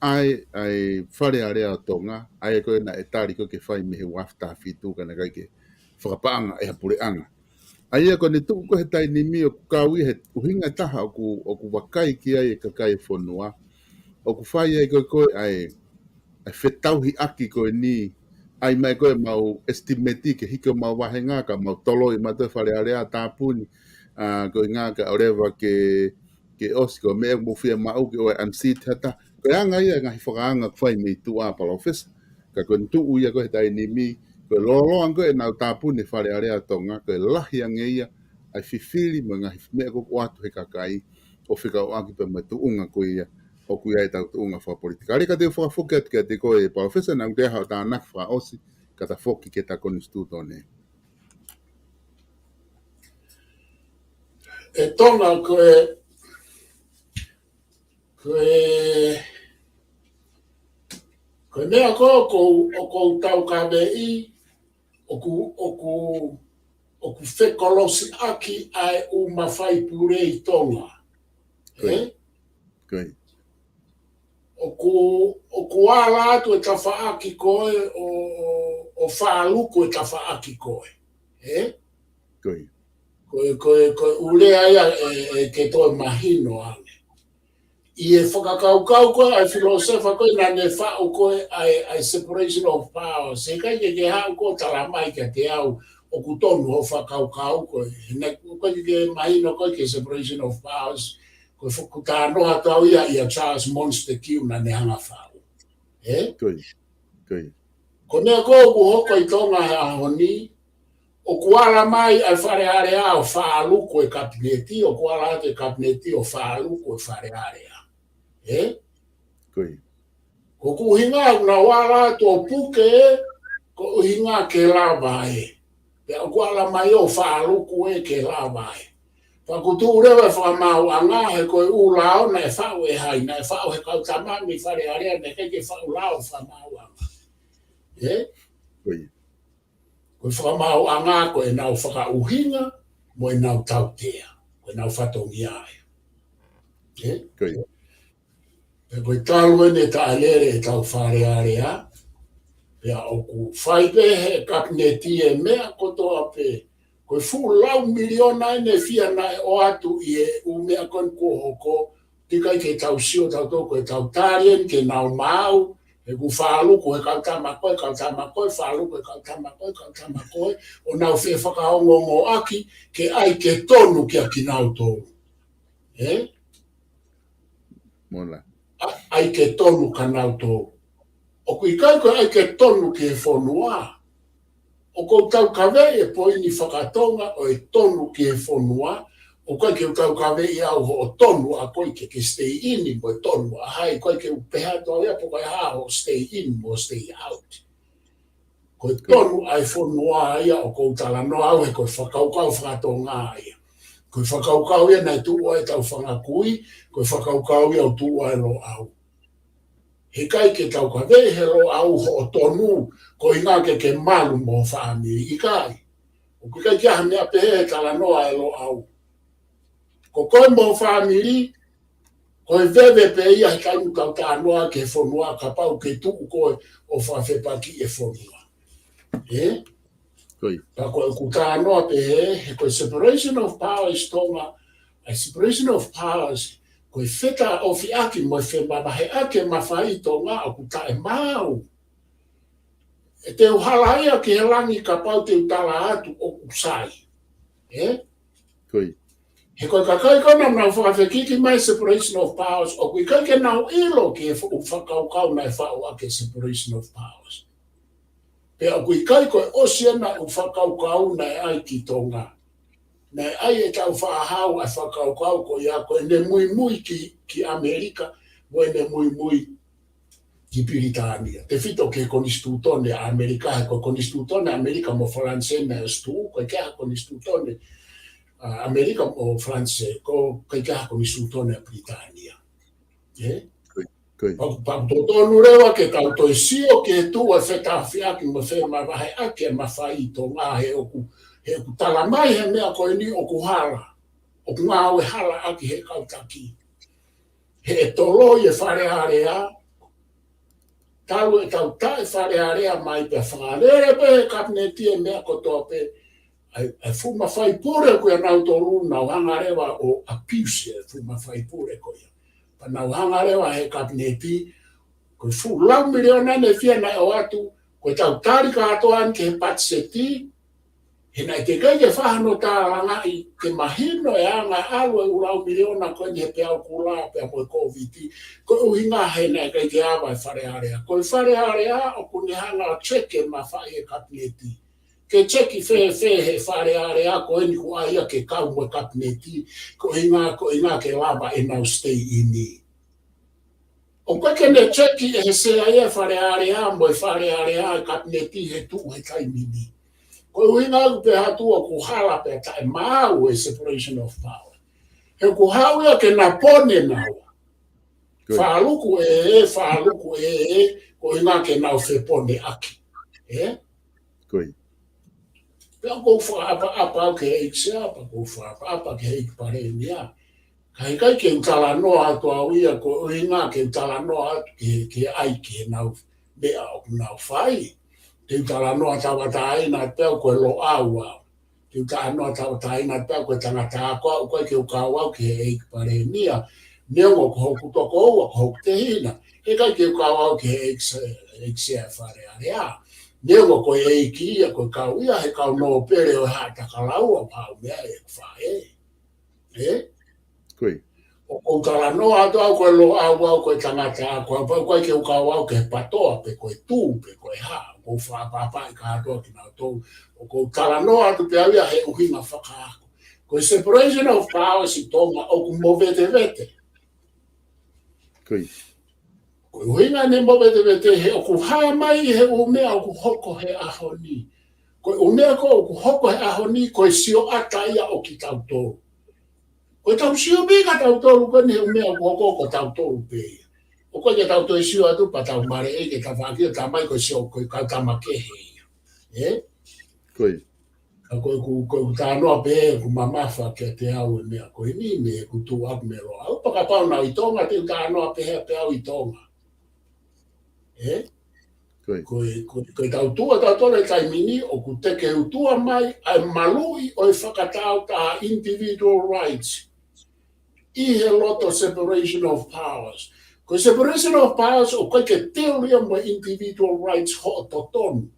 ʻa e, ʻa e Fale Alea ʻo Tonga, ʻa ia ko ē naʻe tali ko ē ke fai mei he ua afe taha fitu ka naʻe ʻikai ke fakapaʻanga ʻe ha puleʻanga. ʻA ia ko ʻene tuʻu ko ē he taimi ni ʻoku kau ia he ʻuhinga ʻe taha ʻoku, ʻoku vakai ki ai e kakai e fonua, ʻoku fai ai ko ē ko ē ʻa e, ʻa e fetauhiʻaki ko eni, ʻai mai ko ē ʻemau estimate ke hiki homau vāhenga ka mau toloi mautolu e Fale Alea, tāpuni, ʻa, ko e ʻuhinga ka ʻoleva ke, ke ʻosi ko e meʻa ʻoku mou fie maʻu ke ʻoua ʻe unseat ha taha. Ko e anga ia e ngaahi fakaanga ʻoku fai mei tuʻa, Palōfesa. Ka ko ʻene tuʻu ia ko ē he taimi ni, ko e lōloa ange ko ē ʻenau tāpuni e Fale Alea ʻo Tonga, ko e lahi ange ia ʻa e fifili mo e ngaahi meʻa ʻoku ʻoatu ʻe he kakai ʻo fekauʻaki pea mo e tuʻunga ko ia ʻoku ʻi ai ʻetau tuʻunga fakapolitikale. Ka te u fakafoki atu kiate koe Palōfesa, naʻa ku toe ʻai haʻo tānaki fakaʻosi, ka ta foki ki heʻeta konisitūtone. ʻE Tonga, ko e, ko e, ko e meʻa ko ē ʻoku, ʻoku tau kaveʻi, ʻoku, ʻoku, ʻoku fekolosiʻaki ʻa e ʻū mafai pule ʻi Tonga. Ko ia. Ē? Ko ia. ʻOku, ʻoku ala atu e tafaʻaki ko ē ʻo, ʻo, ʻo fāluku e tafaʻaki ko ē. Ē? Ko ia. Ko e, ko e, ko e ʻū lea ia ʻe, ʻe ke toe mahino ange. ʻI he fakakaukau ko ē ʻa e filōsefa ko ē naʻa ne faʻu ko ē ʻa e, ʻa e separation of powers. He ʻikai ke ke haʻu ʻo tala mai kiate au ʻoku tonu hoʻo fakakaukau ko ē. He naʻe ʻikai ke mahino ko ē ki he separation of powers. Ko e fuʻu talanoa atu ia ʻia Charles Montesquieu naʻa ne hanga faʻu. Ē? Ko ia. Ko ia. Ko e meʻa ko ē ʻoku hoko ʻi Tonga he ʻaho ni, ʻoku ala mai ʻa e Fale Alea ʻo fāluku e kapineti, ʻoku ala atu e kapineti ʻo fāluku e Fale Alea. Ē? Ko ia. Ko ʻeku ʻuhinga ʻoku nau ala atu ʻo puke ē, ko e ʻuhinga ke lava ē. Pea ʻoku ala mai ʻo fāluku ē ke lava ē. Pea ʻoku tuʻu leva e fakamaauʻanga he ko e ʻū lao naʻe faʻu ʻe hai, naʻe faʻu he kau tama mei Fale Alea, naʻe ʻikai ke faʻu lao fakamaauʻanga. Ē? Ko ia. Ko e fakamaauʻanga ko ʻenau fakaʻuhinga mo ʻenau tautea, ko ʻenau fatongia ia. Ē? Ko ia. Pea ko e talu eni e taʻelele ʻetau Fale Alea, pea ʻoku fai pē he kapineti e meʻa kotoa pē, ko e fuʻu lau miliona eni ʻe fiha naʻe ʻoatu ʻi he ʻū meʻa ko eni kuo hoko, ʻikai ke tau sio tautolu ko ʻetau tali eni ke nau maau, he ʻoku fāluku he kau tama ko ē, kau tama ko ē, fāluku he kau tama ko ē, kau tama ko ē, ʻo nau fefakaongoongoaki ke ʻai ke tonu kia kinautolu. Ē? Mola. ʻA, ʻai ke tonu kia nautolu. ʻOku ʻikai ko e ʻai ke tonu ki he fonua. ʻOku ou taukaveʻi e poini fakatonga ʻo e tonu ki he fonua, ʻoku ʻikai ke u taukaveʻi au hoʻo tonu ʻa koe ke ke stay in mo e tonu ʻa hai, ʻoku ʻikai ke u pehē atu au ia pe ko e hā hoʻo stay in mo stay out. Ko e tonu ʻa e fonua ia ʻoku ou talanoa au he ko e fakakaukau fakatonga ia. Ko e fakakaukau ia naʻe tuʻu ai ʻetau fanga kui, ko e fakakaukau ia ʻoku tuʻu ai e Loʻau. He ʻikai ke taukaveʻi he Loʻau hoʻo tonu, ko e ʻuhinga ke ke malu mo ho fāmili, ʻikai. ʻOku ʻikai ke ʻi ai ha meʻa pehē he talanoa e Loʻau. Ko koe mo ho fāmili, ko e veve pē ia he taimi ʻoku tau talanoa ki he fonua kapau ʻoku ke tuʻu koe ʻo fakafepakiʻi e fonua. Ē? Ko ia. Pea ko ʻeku talanoa pē he, he ko e separation of powers Tonga, ʻa e separation of powers, ko e fetaʻofiʻaki mo e femavaheʻaki e mafai Tonga ʻoku taʻemaau. ʻE te u hala ia ki he langi kapau te u tala atu ʻoku sai. Ē? Ko ia. He ko e kakai ko ē naʻa nau fakafekiki mai separation of powers, ʻoku ʻikai ke nau ʻilo ki he fuʻu fakakaukau naʻe faʻu ʻaki e separation of powers. Pea ʻoku ʻikai ko e ʻosi ena ʻū fakakaukau naʻe ʻai ki Tonga. Naʻe ʻai ʻe Tāufaʻāhau ʻa e fakakaukau ko ia ko ʻene muimui ki, ki ʻAmelika, mo ʻene muimui ki Pilitānia. Tefito ki he konisitūtone ʻa ʻAmelika, he ko e konisitūtone ʻa ʻAmelika mo Falanisē naʻe ʻosi tuʻu, ʻoku ʻikai ke ʻi ai ha konisitūtone ʻa ʻAmelika ʻo Falanisē, ko e ʻikai ke ʻi ai ha konisitūtone ʻa Pilitānia. ʻE? Pea, pea totonu leva ke tau toe sio ki he tuʻu ʻa e fetāfiʻaki mo e femavaheʻaki ʻa e mafai ʻi Tonga he ʻoku, he ʻoku tala mai he meʻa ko eni ʻoku hala. ʻOku ngāue hala ʻaki he kau taki. He ʻe toloi e Fale Alea, talu ʻetau taʻe Fale Alea mai pea fakalele pē he kapineti e meʻa kotoa pē, ʻa e, ʻa e fuʻu mafai pule ko ia nautolu nau hanga leva ʻo abuse e fuʻu mafai pule ko ia. Pea nau hanga leva he kapineti, ko e fuʻu lau miliona ne fia naʻe ʻoatu, ko ʻetau tali kātoa eni ki he patiseti, he naʻe teʻeki ke fai hano tālangaʻi ke mahino e anga ʻalu e ʻū lau miliona ko eni he peau kula pea mo e Kōviti, ko e ʻuhinga he naʻe ʻikai ke ava e Fale Alea. Ko e Fale Alea ʻoku ne hanga ʻo check e mafai e kapineti. Ke check fēfē he Fale Alea ko eni kuo ʻai ia ke kau mo e kapineti, ko e ʻuhinga, ko e ʻuhinga ke lava ʻenau stay in. ʻOku ʻikai ke ne check ʻe he Sea ia e Fale Alea mo e Fale Alea e kapineti he tuʻu he taimi ni. Ko e ʻuhinga ʻoku pehē atu ʻoku hala pea taʻemaau e separation of power. He ʻoku haʻu ia ke na pone naua. Fāluku ē, fāluku ē, ko e ʻuhinga ke nau feponeʻaki. ʻE? Pea ʻoku ou fakaʻapaʻapa au ki he ʻEiki Sea, pea ʻoku ou fakaʻapaʻapa ki he ʻEiki Palēmia. Ka ʻikai ke u talanoa atu au ia, ko e ʻuhinga ke u talanoa atu ki he, ki he ʻai ki he nau meʻa ʻoku nau fai. Te u talanoa tauʻatāina atu pē au ko e Loʻau au. Te u talanoa tauʻatāina atu pē au ko e tangata ako au, ʻoku ʻikai ke u kau au ki he ʻEiki Palēmia. Neongo ko hoku tokoua, ko hoku tehina. He ʻikai ke u kau au ki he ʻEiki Sea, ʻEiki Sea e Fale Alea. Neongo ko e ʻEiki ia, ko e kau ia, he kau nōpele ʻo e Haʻa Takalaua, pau meʻa ʻe faʻē. ʻE? ʻOku ou talanoa atu au ko e Loʻau au ko e tangata ako au, pea ʻoku ʻikai ke u kau au ki he PTOA pe ko e Tū pe ko e hā, ʻoku ou fakaʻapaʻapaʻi kātoa kinautolu. ʻOku ou talanoa atu pē au ia he ʻuhinga fakaako. Ko e separation of powers ʻi Tonga ʻoku movetevete. Ko e ʻuhinga ne movetevete he ʻoku hā mai he ʻū meʻa ʻoku hoko he ʻaho ni. Ko e ʻū meʻa ko ē ʻoku hoko he ʻaho ni, ko e sioʻata ia ʻo kitautolu. Ko ʻetau sio pē kitautolu ko eni he ʻū meʻa ʻoku hoko ko tautolu pē ia. ʻOku ʻikai ke tau toe sio atu pea tau maleʻi ke tau faʻaki ʻo tā mai ko e sio ko e kau tama kehe ia. ʻE? Ka ko ʻeku, ko ʻeku talanoa pē ʻoku mamafa kiate au e meʻa ko eni mei heʻeku tuʻu ʻaku mei Loʻau. Pea kapau naʻa u ʻi Tonga te u talanoa pē he pē au ʻi Tonga. ʻE? Ko e, ko e, ko ʻetau tuʻu ʻatautolu he taimi ni ʻoku teke utua mai ʻa e maluʻi ʻo e fakatāutaha individual rights ʻi he loto separation of powers. Ko e separation of powers ʻoku ʻikai ke deal ia mo e individual rights hoʻo totonu.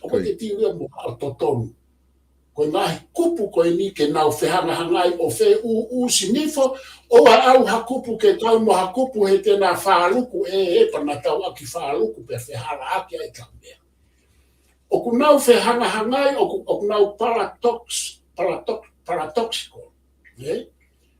ʻOku ʻikai ke deal ia mo hoʻo totonu. Ko e ngaahi kupu ko eni ke nau fehangahangai ʻo feʻuʻusinifo, ʻoua ʻe ʻai ha kupu ke kau mo ha kupu he te na fāluku ē, ē pea na tauʻaki fāluku pea fehalaaki ai ka meʻa. ʻOku nau fehangahangai, ʻoku, ʻoku nau paradox, paradox, paradoxical. ʻE?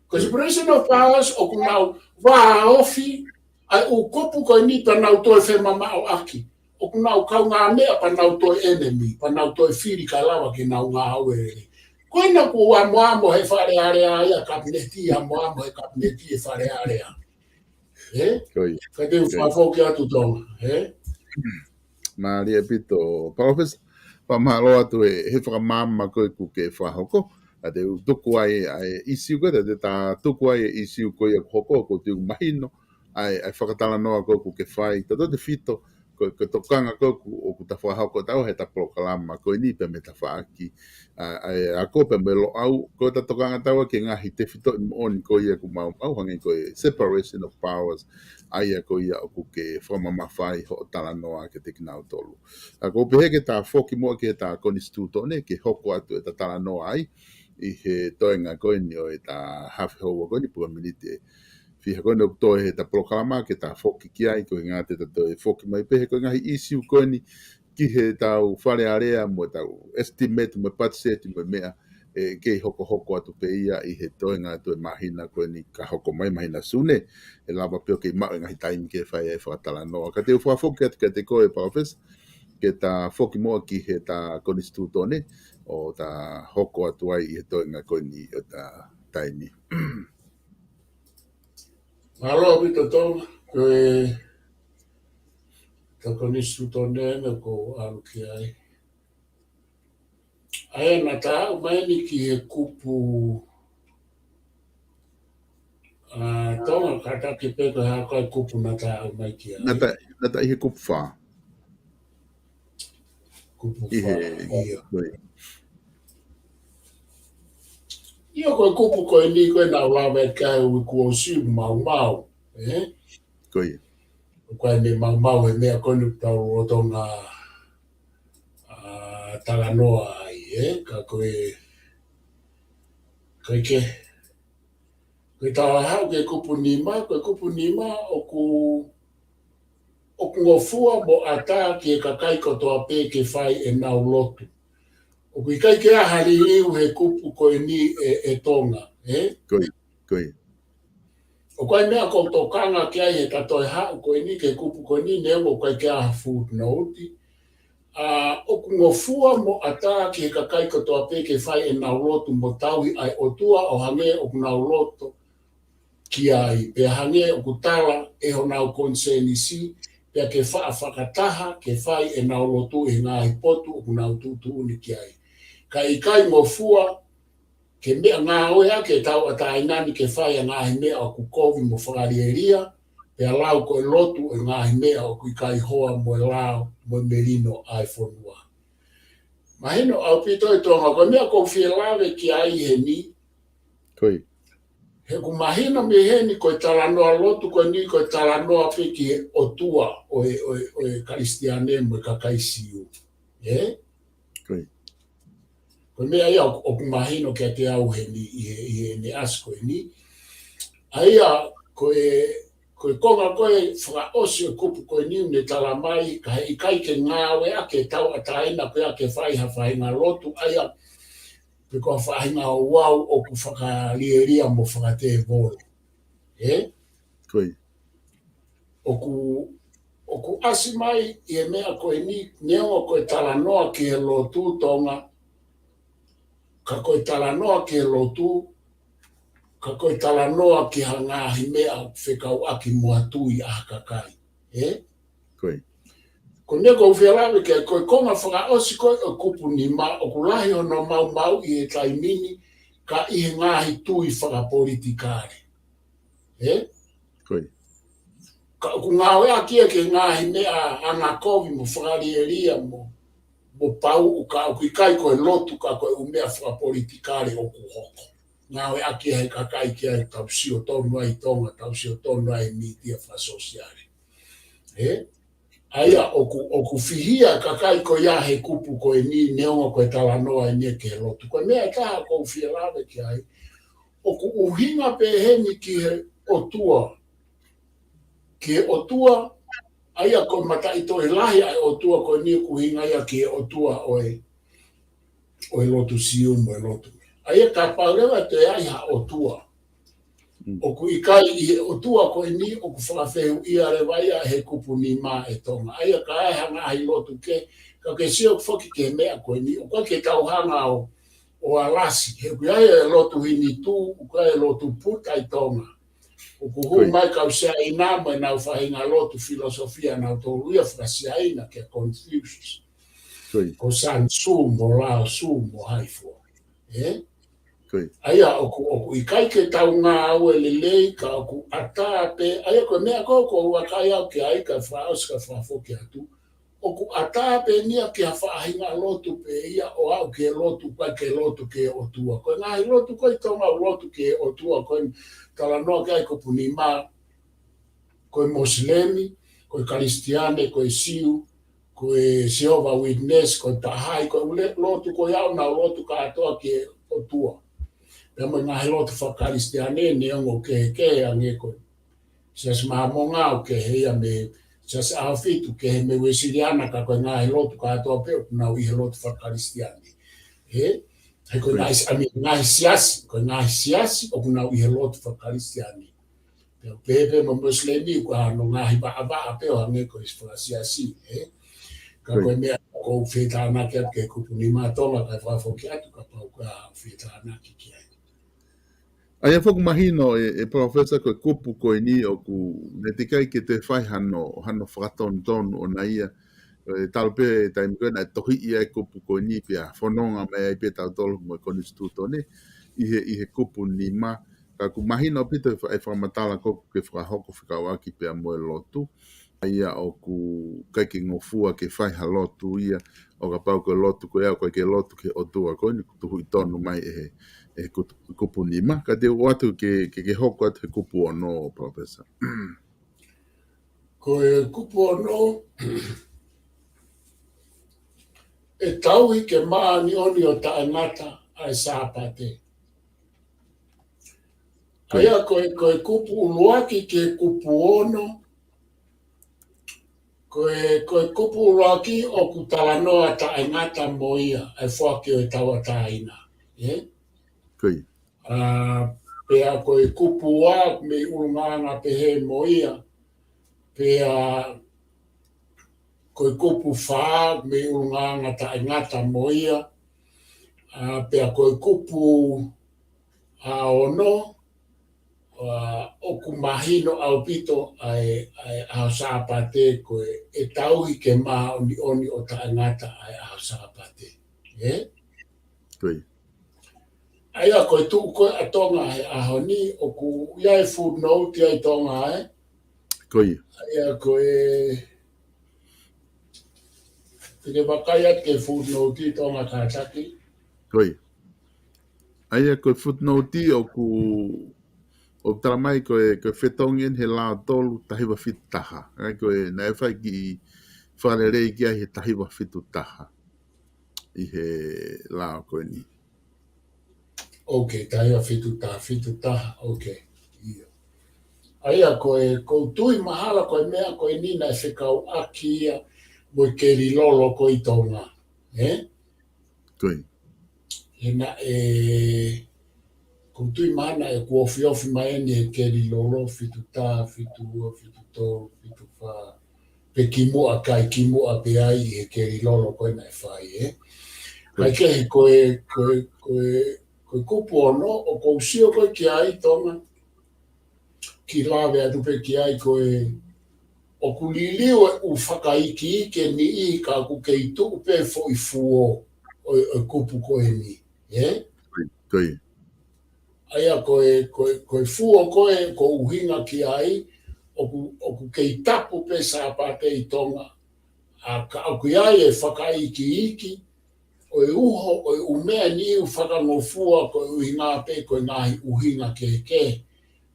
Ko e separation of powers, ʻoku nau vāofi ʻa e ʻū kupu ko eni pea nau toe femamaʻoʻaki. ʻOku nau kaungāmeʻa pea nau toe enemy, pea nau toe fili kae lava ke nau ngāue. Ko ena ʻoku amoamo he Fale Alea ia kapineti, amoamo he kapineti e Fale Alea. ʻE? Ka te u fakafoki atu Tonga, ʻe? Mālie ʻaupito, Palōfesa, fakamālō atu he, he fakamaama ko ē ʻoku ke fakahoko. ʻA te u tuku ai ʻa e ʻīsiu ko ē, ʻa te ta tuku ai e ʻīsiu ko ia ʻoku hoko, ʻoku ou tui ʻoku mahino ʻa e, ʻa e fakatalanoa ko ē ʻoku ke fai. Tautautefito, ko, ko e tokanga ko ē ʻoku, ʻoku ta fakahoko ʻe taua he ta polokalama ko eni pea mei he tafaʻaki ʻa, ʻa e ako pea mo e Loʻau, ko ʻeta tokanga ʻe taua ki he ngaahi tefitoʻi moʻoni ko ia ʻoku maumau hangē ko e separation of powers, ʻa ia ko ia ʻoku ke fakamamafa ai hoʻo talanoa kiate kinautolu. ʻA, ʻoku ou pehē ke ta foki muʻa ki heʻeta konisitūtone, ke hoko atu ʻeta talanoa ai, ʻi he toenga ko eni ʻo ʻeta hafe houa ko eni pe ko e miniti ʻe fiha ko eni ʻoku toe heʻeta polokalama ke ta foki ki ai, ko e ʻuhinga te ta toe foki mai pē he ko e ngaahi ʻīsiu ko eni ki heʻetau Fale Alea mo ʻetau estimate mo e patiseti mo e meʻa, ʻe kei hokohoko atu pē ia ʻi he toenga atu e māhina ko eni ka hoko mai māhina Sune, ʻe lava pē ʻo kei maʻu e ngaahi taimi ke fai ai e fakatalanoa. Ka te u fakafoki atu kiate koe Palōfesa, ke ta foki muʻa ki he ta konisitūtone ʻo ta hoko atu ai ʻi he toenga ko eni ʻo ta taimi. Mālō ʻaupito Tonga, ko e ta konisitūtone ena ʻoku ou ʻalu ki ai. ʻA ia naʻa ta aʻu mai eni ki he kupu, ʻa, Tonga, kātaki pē ko e hā ko e kupu naʻa ta aʻu mai ki ai. Naʻa ta, naʻa ta ʻi he kupu fā. Kupu fā, ʻio. ʻIo, ko e kupu ko eni ko ē naʻa ku lave ki ai ʻoku ou sio maumau, ē? Ko ia. ʻOku ʻi ai e maumau he meʻa ko eni ʻoku tau lolotonga, ʻa, talanoa ai, ē? Ka ko e, ka ʻi he, ko e tau haʻu ki he kupu nima, ko e kupu nima ʻoku, ʻoku ngofua mo ʻatā ki he kakai kotoa pē ke fai ʻenau lotu. ʻOku ʻikai ke ʻi ai ha liliu he kupu ko eni ē, ē Tonga, ē? Ko ia, ko ia. ʻOku ʻi ai e meʻa ʻoku ou tokanga ki ai he ta toe haʻu ko eni ki he kupu ko eni neongo ʻoku ʻikai ke ʻi ai ha footnote. ʻA, ʻoku ngofua mo ʻatā ki he kakai kotoa pē ke fai ʻenau lotu mo tauhi ʻa e ʻOtua ʻo hangē ʻoku nau loto ki ai, pea hangē ʻoku tala ʻe honau konisēnisi, pea ke faʻa fakataha ke fai ʻenau lotu ʻi he ngaahi potu ʻoku nau tuʻutuʻuni ki ai. Ka ʻikai ngofua ke meʻangāueʻaki e tauʻatāina ni ke fai ʻa e ngaahi meʻa ʻoku kovi mo fakalielia, pea lau ko e lotu ʻo e ngaahi meʻa ʻoku ʻikai hoa mo e lao mo e melino ʻa e fonua. Mahino ʻaupito ʻe Tonga, ko e meʻa ʻoku ou fie lave ki ai heni. Ko ia. He ʻoku mahino mei heni ko e talanoa lotu ko eni ko e talanoa pē ki he ʻOtua ʻo e, ʻo e, ʻo e Kalisitiane mo e kakai Siu. Ē? Ko ia. Ko e meʻa ia ʻoku, ʻoku mahino kiate au heni ʻi he, ʻi heʻene ʻasi ko eni. ʻA ia, ko e, ko e konga ko e fakaʻosi ʻo e kupu ko eni ʻoku ne tala mai, ka he ʻikai ke ngāueʻaki e tauʻatāina ko ia ke fai ha faʻahinga lotu, ʻa ia, pe ko ha faʻahinga ouau ʻoku fakalielia mo fakatēvolo. Ē? Ko ia. ʻOku, ʻoku ʻasi mai ʻi he meʻa ko eni, neongo ko e talanoa ki he lotu Tonga, ka ko e talanoa ki he lotu, ka ko e talanoa ki ha ngaahi meʻa ʻoku fekauʻaki mo ha tui ʻa ha kakai. Ē? Ko ia. Ko e meʻa ʻoku ou fie lave ki ai, ko e konga fakaʻosi ko ē ʻo e kupu nima, ʻoku lahi hono maumauʻi he taimi ni, ka ʻi he ngaahi tui fakapolitikale. Ē? Ko ia. Ka ʻoku ngāueʻaki ia ki he ngaahi meʻa angakovi mo fakalielia mo, mo pauʻu, ka ʻoku ʻikai ko e lotu ka ko e ʻū meʻa fakapolitikale ʻoku hoko. Ngāueʻaki ia he kakai ki ai, tau sio tonu ai ʻi Tonga, tau sio tonu ai he mītia fakasōsiale. Ē? ʻA ia ʻoku, ʻoku fihia e kakai ko ia he kupu ko eni neongo ko e talanoa eni ki he lotu. Ko e meʻa ʻe taha ʻoku ou fie lave ki ai, ʻoku ʻuhinga pē heni ki he ʻOtua. Ki he ʻOtua, ʻa ia ko e mataʻitohi lahi ʻa e ʻOtua ko eni ʻoku ʻuhinga ia ki he ʻOtua ʻo e ʻo e lotu Siu mo e lotu. ʻA ia kapau leva ʻe toe ʻi ai ha ʻOtua. Mm. ʻOku ʻikai ʻi he ʻOtua ko eni ʻoku fakafehuʻia leva ia he kupu nima ʻe Tonga. ʻA ia ka ʻi ai ha ngaahi lotu kehe, ka ke sio foki ki he meʻa ko eni, ʻoku ʻikai ke tau hanga ʻo, ʻo alasi. He ʻoku ʻi ai e lotu Hinitū, ʻoku ʻi ai e lotu Puta ʻi Tonga. ʻOku hū Ko ia. mai kau Siaina mo ʻenau faʻahinga lotu filosofia nautolu ia faka-Siaina kia Confucius. Ko ia. Ko Sun Tzu mo Lao Tzu mo hai fua. Ē? Ko ia. ʻA ia ʻoku, ʻoku ʻikai ke tau ngāue lelei ka ʻoku ʻatā pē, ʻa ia ko e meʻa ko ē ʻoku ou vakai au ki ai ka fakaʻosi ka fakafoki atu. ʻOku ʻatā pē eni ia ki ha faʻahinga lotu pē ia ʻo aʻu ki he lotu, ʻikai ke lotu ki he ʻOtua. Ko e ngaahi lotu ko ē ʻi Tonga ʻoku lotu ki he ʻOtua, ko e talanoa ki ai kupu nima, ko e Mosilemi, ko e Kalisitiane, ko e Siu, ko e Jehovah Witness, ko e Baha'i, ko e ʻū lotu ko ia ʻoku nau lotu kātoa ki he ʻOtua. Pea mo e ngaahi lotu faka-Kalisitiane, neongo kehekehe ange ko e Siasi Māmonga ʻoku kehe ia mei he Siasi ʻAhofitu, kehe mei he Uēsiliana, ka ko e ngaahi lotu kātoa pē ʻoku nau ʻi he lotu faka-Kalisitiane. Ē? He ko e ngaahi, I mean, ngaahi siasi, ko e ngaahi siasi ʻoku nau ʻi he lotu faka-Kalisitiane. Pea pehē pē mo e Mosilemi, ko hono ngaahi vaʻavaʻa pē ʻo hangē ko e faka-Siasi, ē? Ka ko e meʻa ʻoku ou fie tānaki atu ki he kupu nima, Tonga, kae fakafoki atu kapau ʻoku ke fie tānaki ki ai. ʻA ia foki mahino ʻe, ʻe Professor, ko e kupu ko eni ʻoku ne teʻeki ai ke toe fai hano, hano fakatonutonu ʻona ia. ʻE, talu pē taimi ko ē naʻe tohiʻi ai e kupu ko eni pea fononga mai ai pē tautolu mo e Konisitūtone ʻi he, ʻi he kupu nima. Ka ʻoku mahino ʻaupito e fa-, e fakamatala ko ē ʻoku ke fakahoko fekauʻaki pea mo e lotu. ʻA ia ʻoku ʻikai ke ngofua ke fai ha lotu ia, ʻo kapau ko e lotu ko ia, ʻoku ʻikai ke lotu ki he ʻOtua ko eni kuo tuhuʻi tonu mai ʻe he, ʻe he kutu-, kupu nima. Ka te u ʻoatu ke, ke, ke hoko atu he kupu ono, Professor. Ko e kupu ono, ʻe tauhi ke māʻoniʻoni ʻo taʻengata ʻa e Sāpate. ʻA ia ko e, ko e kupu ʻuluaki ki he kupu ono, ko e, ko e kupu ʻuluaki ʻoku talanoa taʻengata mo ia, ʻa e foaki ʻo e tauʻatāina. ʻE? Ko ia. ʻA, pea ko e kupu ua mei ʻulungaanga pehē mo ia. Pea ko e kupu fā mei ʻulungaanga taʻengata mo ia. ʻA, pea ko e kupu ʻa ono, ʻa, ʻoku mahino ʻaupito ʻa e, ʻa e ʻaho Sāpate ko e, ʻe tauhi ke māʻoniʻoni ʻo taʻengata ʻa e ʻaho Sāpate. ʻE? Ko ia. ʻA ia ko e tuʻu ko ē ʻa Tonga he ʻaho ni, ʻoku ʻi ai e footnote ai Tonga, ʻe? Ko ia. ʻA ia ko e, te ke vakai atu ki he footnote Tonga kātaki. Ko ia. ʻA ia ko e footnote ʻoku, ʻoku tala mai ko e, ko e fetongi eni he lao tolu taha hiva fitu taha. ʻA ia ko e naʻe fai e kiʻi fakalelei ki ai he taha hiva fitu taha ʻi he lao ko eni. Ok, taha hiva fitu taha, fitu taha, ok. ʻIo. ʻA ia ko e, ʻoku ou tui mahalo ko e meʻa ko eni naʻe fekauʻaki ia mo e kelilolo ko ē ʻi Tonga. ʻE? Ko ia. He naʻe, ʻoku ou tui mahalo naʻe kuo ofiofi mai eni he kelilolo, fitu taha, fitu ua, fitu tolu, fitu fā. Pe kimuʻa, kai kimuʻa pē ai ʻi he kelilolo ko ē naʻe fai, ʻe? Ko ia. Kae kehe ko e, ko e, ko e, ko e kupu ono, ʻoku ou sio ko ē ki ai Tonga, kiʻi lave atu pē ki ai ko e, ʻoku liliu e ʻū fakaikiiki ʻe niʻihi ka ʻoku kei tuʻu pē foʻi fuo ʻo, ʻo e kupu ko eni, ʻe? Ko ia. ʻA ia ko e, ko e, ko e fuo ko ē ʻoku ou ʻuhinga ki ai, ʻoku, ʻoku kei tapu pē Sāpate ʻi Tonga. ʻA ka ʻoku ʻi ai e fakaikiiki, ʻo e uho, ʻo e ʻū meʻa ni ʻoku fakangofua ko e ʻuhinga pē, ko e ngaahi ʻuhinga kehekehe,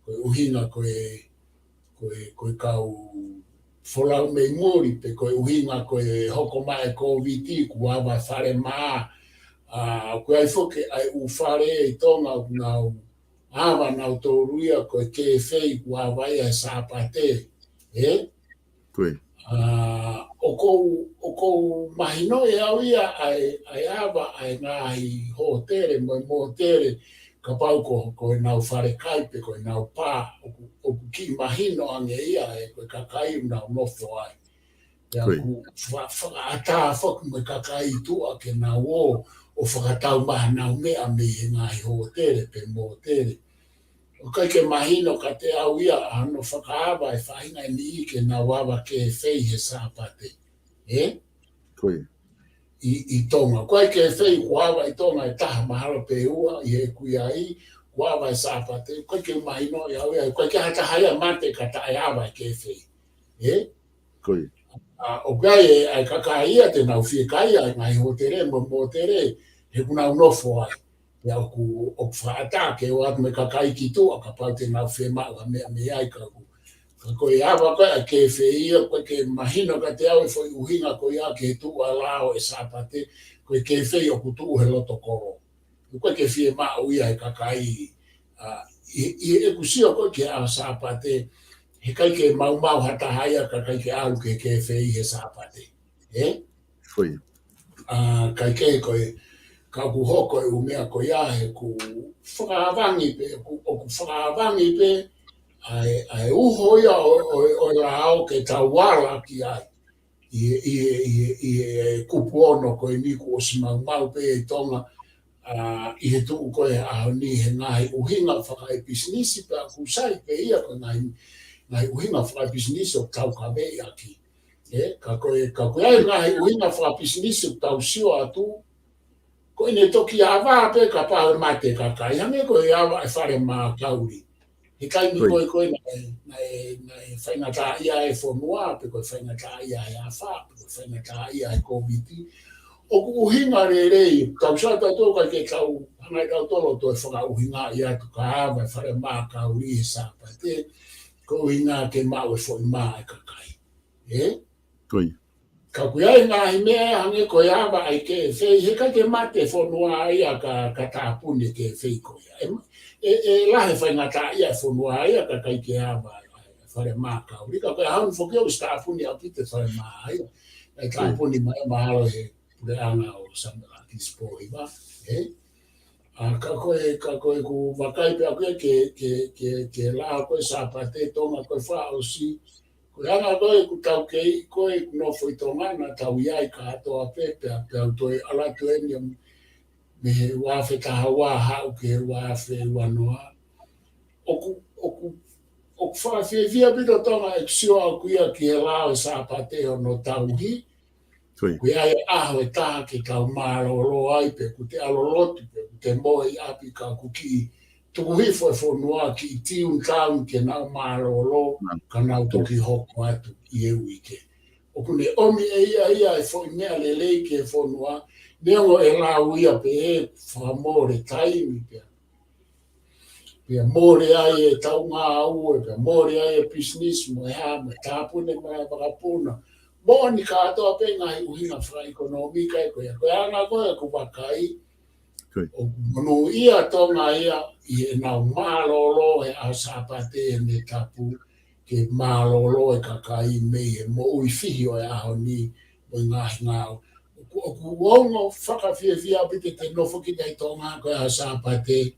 ko e ʻuhinga ko e, ko e, ko e kau folau mei muli, pe ko e ʻuhinga ko e hoko mai e Kōviti, kuo ava e fale mā, ʻa, ʻoku ʻi ai foki ʻa e ʻū fale ʻi Tonga, ʻoku nau ava nautolu ia ko e kēfei kuo ava ia he Sāpate, ʻe? Ko ia. ʻA, ʻoku ou, ʻoku ou mahinoʻi ʻe au ia ʻa e, ʻa e ava ʻa e ngaahi hōtele mo e mōtele, kapau ko, ko ʻenau fale kai pe ko ʻenau pā, ʻoku, ʻoku kiʻi mahino ange ia ʻe ko e kakai ʻoku nau nofo ai. Pea Ko ia. ʻoku fa-, fakaʻatā foki mo e kakai tuʻa ke nau ō, ʻo fakatau mai ʻenau meʻa mei he ngaahi hōtele pe mōtele. ʻOku ʻikai ke mahino kiate au ia ʻa hono fakaava e faʻahinga ʻe niʻihi ke nau ava kēfei he Sāpate. ʻE? Ko ia. ʻI, ʻi Tonga. Ko e kēfei kuo ava ʻi Tonga ʻe taha mahalo pe ua ʻi heʻeku ʻi ai, kuo ava he Sāpate. ʻOku ʻikai ke mahinoʻi au ia, ʻoku ʻikai ke ha taha ia mate ka taʻe ava e kēfei. ʻE? Ko ia. ʻA, ʻoku ʻi ai e, ʻa e kakai ia te nau fiekaia e ngaahi hōtele mo e mōtele, he ʻoku nau nofo ai. Pea ʻoku, ʻoku fakaʻatā ke ō atu mo e kakai ki tuʻa kapau te nau fiemaʻu ha meʻa mei ai ka ʻoku. Ka ko e ava ko ē ʻa e kēfei ia, ʻoku ʻikai ke mahino kiate au e foʻi ʻuhinga ko ia ki he tuʻu ʻa e lao ʻo e Sāpate, ko e kēfei ʻoku tuʻu he loto kolo. ʻOku ʻikai ke fiemaʻu ia he kakai, ʻa, ʻi, ʻi heʻeku sio ko ē ki he ʻaho Sāpate, heʻikai ke maumau ha taha ia ka ʻikai ke ʻalu ki he kēfei he Sāpate. ʻE? Ko ia. ʻA, kae kehe ko e, ka ʻoku hoko e ʻū meʻa ko ia he ʻoku fakaavangi pē, ʻoku, ʻoku fakaavangi pē, ʻa e, ʻa e uho ia ʻo, ʻo, ʻo e lao ke tau ala ki ai. ʻi he, ʻi he, ʻi he, ʻi he kupu ono ko eni kuo ʻosi maumau pē ʻi Tonga, ʻa, ʻi he tuʻu ko ē ʻaho ni he ngaahi ʻuhinga fakaepisinisi pea ʻoku sai pē ia ko e ngaahi, ngaahi ʻuhinga fakaepisinisi ʻoku tau kavei ʻaki. ʻE, ka ko e, ka ko e ʻai ngaahi ʻuhinga fakaepisinisi ʻoku tau sio atu, ko ʻene toki ava pē kapau ʻe mate kakai, hangē ko e ava e fale mā kauli. He taimi ko ē ko ē naʻe, naʻe, naʻe faingataʻaʻia e fonua, pe ko e faingataʻaʻia he afa, pe ko e faingataʻaʻia he Kōviti. ʻOku ʻuhinga lelei, tau sio atu ʻoku ʻikai ke tau, hanga ʻe tautolu ʻo toe fakaʻuhingaʻi atu ka ava e fale mā kauli he Sāpate, ko e ʻuhinga ke maʻu e foʻi mā e kakai. ʻE? Ka ʻoku ʻi ai ngaahi meʻa hangē ko e ava ʻa e kefei, he ʻikai ke mate fonua ia ka, ka tāpuni e kefei ko ia. ʻE, ʻe, ʻe lahi e faingataʻaʻia e fonua ia ka ʻikai ke ava e fale mā kauli. Ka ko e ʻaho ni foki ʻoku ʻosi tāpuni ʻaupito e fale mā ia. ʻE tāpuni mai mahalo he puleʻanga ʻo Samuela Kisipōhiva, ʻe? ʻA, ka ko e, ka ko e ʻoku vakai pē ʻaku ia ke, ke, ke, ke laha ko e Sāpate Tonga ko e fakaʻosi, ko e anga ko ē ʻoku tau kei, ko e ʻoku nofo ʻi Tonga naʻa tau ʻi ai kātoa pē, pea, pea u toe ʻalu atu eni mei he ua afe taha ua haʻu ki he ua afe ua noa. ʻOku, ʻoku, ʻoku fakafiefia ʻaupito Tonga ʻeku sio ʻaku ia ki he lao e Sāpate hono tauhi. Ko ia. Ko e ʻai e ʻaho ʻe taha ke tau mālōlō ai pe ʻoku te ʻalu ʻo lotu pe ʻoku te mohe ʻi ʻapi ka ʻoku kiʻi tuku hifo e fonua kiʻi tune down ke nau mālōlō, ka nau toki hoko atu ʻi he uike. ʻOku ne ʻomi ʻe ia ia e foʻi meʻa lelei ki he fonua, neongo e lau ia pē ʻe fakamole taimi pea. Pea mole ai e tau ngāue, pea mole ai e business mo e hā, mo e tāpuni mo e vakapuna. Moʻoni kātoa pē ngaahi ʻuhinga fakaʻekonōmika ʻe ko ia. Ko e anga ko ē ʻoku vakai, ʻoku monūʻia Tonga ia ʻi heʻenau mālōlō he ʻaho Sāpate he meʻa tapu, ke mālōlō e kakai mei he moʻui fihi ʻo e ʻaho ni mo e ngaahi ngāue. ʻOku, ʻoku ongo fakafiefia ʻaupito te nofo kita ʻi Tonga ko e ʻaho Sāpate,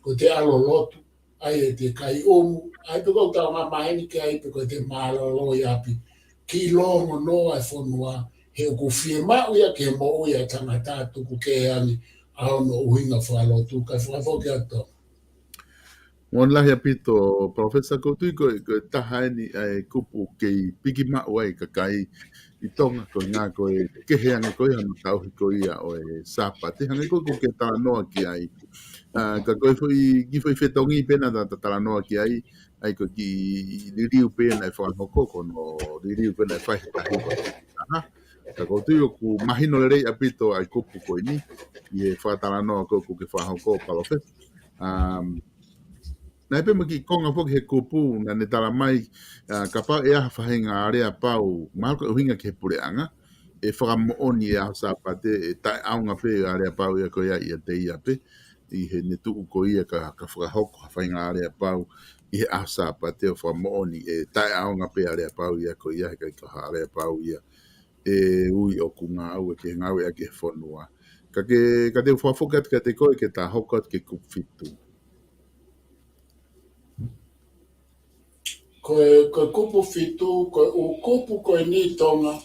ko te ʻalu ʻo lotu, ʻai ʻete kai ʻumu, ʻai pe ko e tau ngā maheni ke ʻai pe ko te mālōlō ʻi ʻapi. Kiʻi longonoa e fonua, he ʻoku fiemaʻu ia ke moʻui e tangata tuku kehe ange ʻa hono ʻuhinga fakalotu, kae fakafoki atu. Moʻoni lahi ʻaupito, Professor, ʻoku ou tui ko e, ko e taha eni ʻa e kupu kei piki maʻu ai e kakai ʻi Tonga ko e ngā ko e kehe ange ko ia hono tauhi ko ia ʻo e Sāpate. Hangē ko ē ʻoku ke talanoa ki ai. ʻA, ka ko e foʻi, kiʻi foʻi fetongi pē naʻa ta, ta talanoa ki ai, ʻa ia ko e kiʻi liliu pē naʻe fakahoko, ko hono liliu pē naʻe fai he tahi ua. Aha. Ka ʻoku ou tui ʻoku mahino lelei ʻaupito ʻa e kupu ko eni, ʻi he fakatalanoa ko ē ʻoku ke fakahoko, Palōfesa. Um, naʻe pē mo e kiʻi konga foki he kupu, naʻa ne tala mai, ʻa, kapau ʻe ʻi ai ha faʻahinga aleapau, mahalo ko e ʻuhinga ki he puleʻanga, ʻe fakamoʻoni e ʻaho Sāpate, ʻe taʻeʻaonga pē aleapau ia ko ia ʻiate ia pē, ʻi heʻene tuʻu ko ia ka, ka fakahoko ha faʻahinga aleapau ʻi he ʻaho Sāpate ʻo fakamoʻoni ʻe taʻeʻaonga pē aleapau ia ko ia, he ʻikai ko ha aleapau ia ʻe ui ʻoku ngāue ke ngāueʻaki he fonua. Ka ke, ka te u fakafoki atu kiate koe ke ta hoko atu ki he kupu fitu. Ko e, ko e kupu fitu, ko e ʻū kupu ko eni Tonga.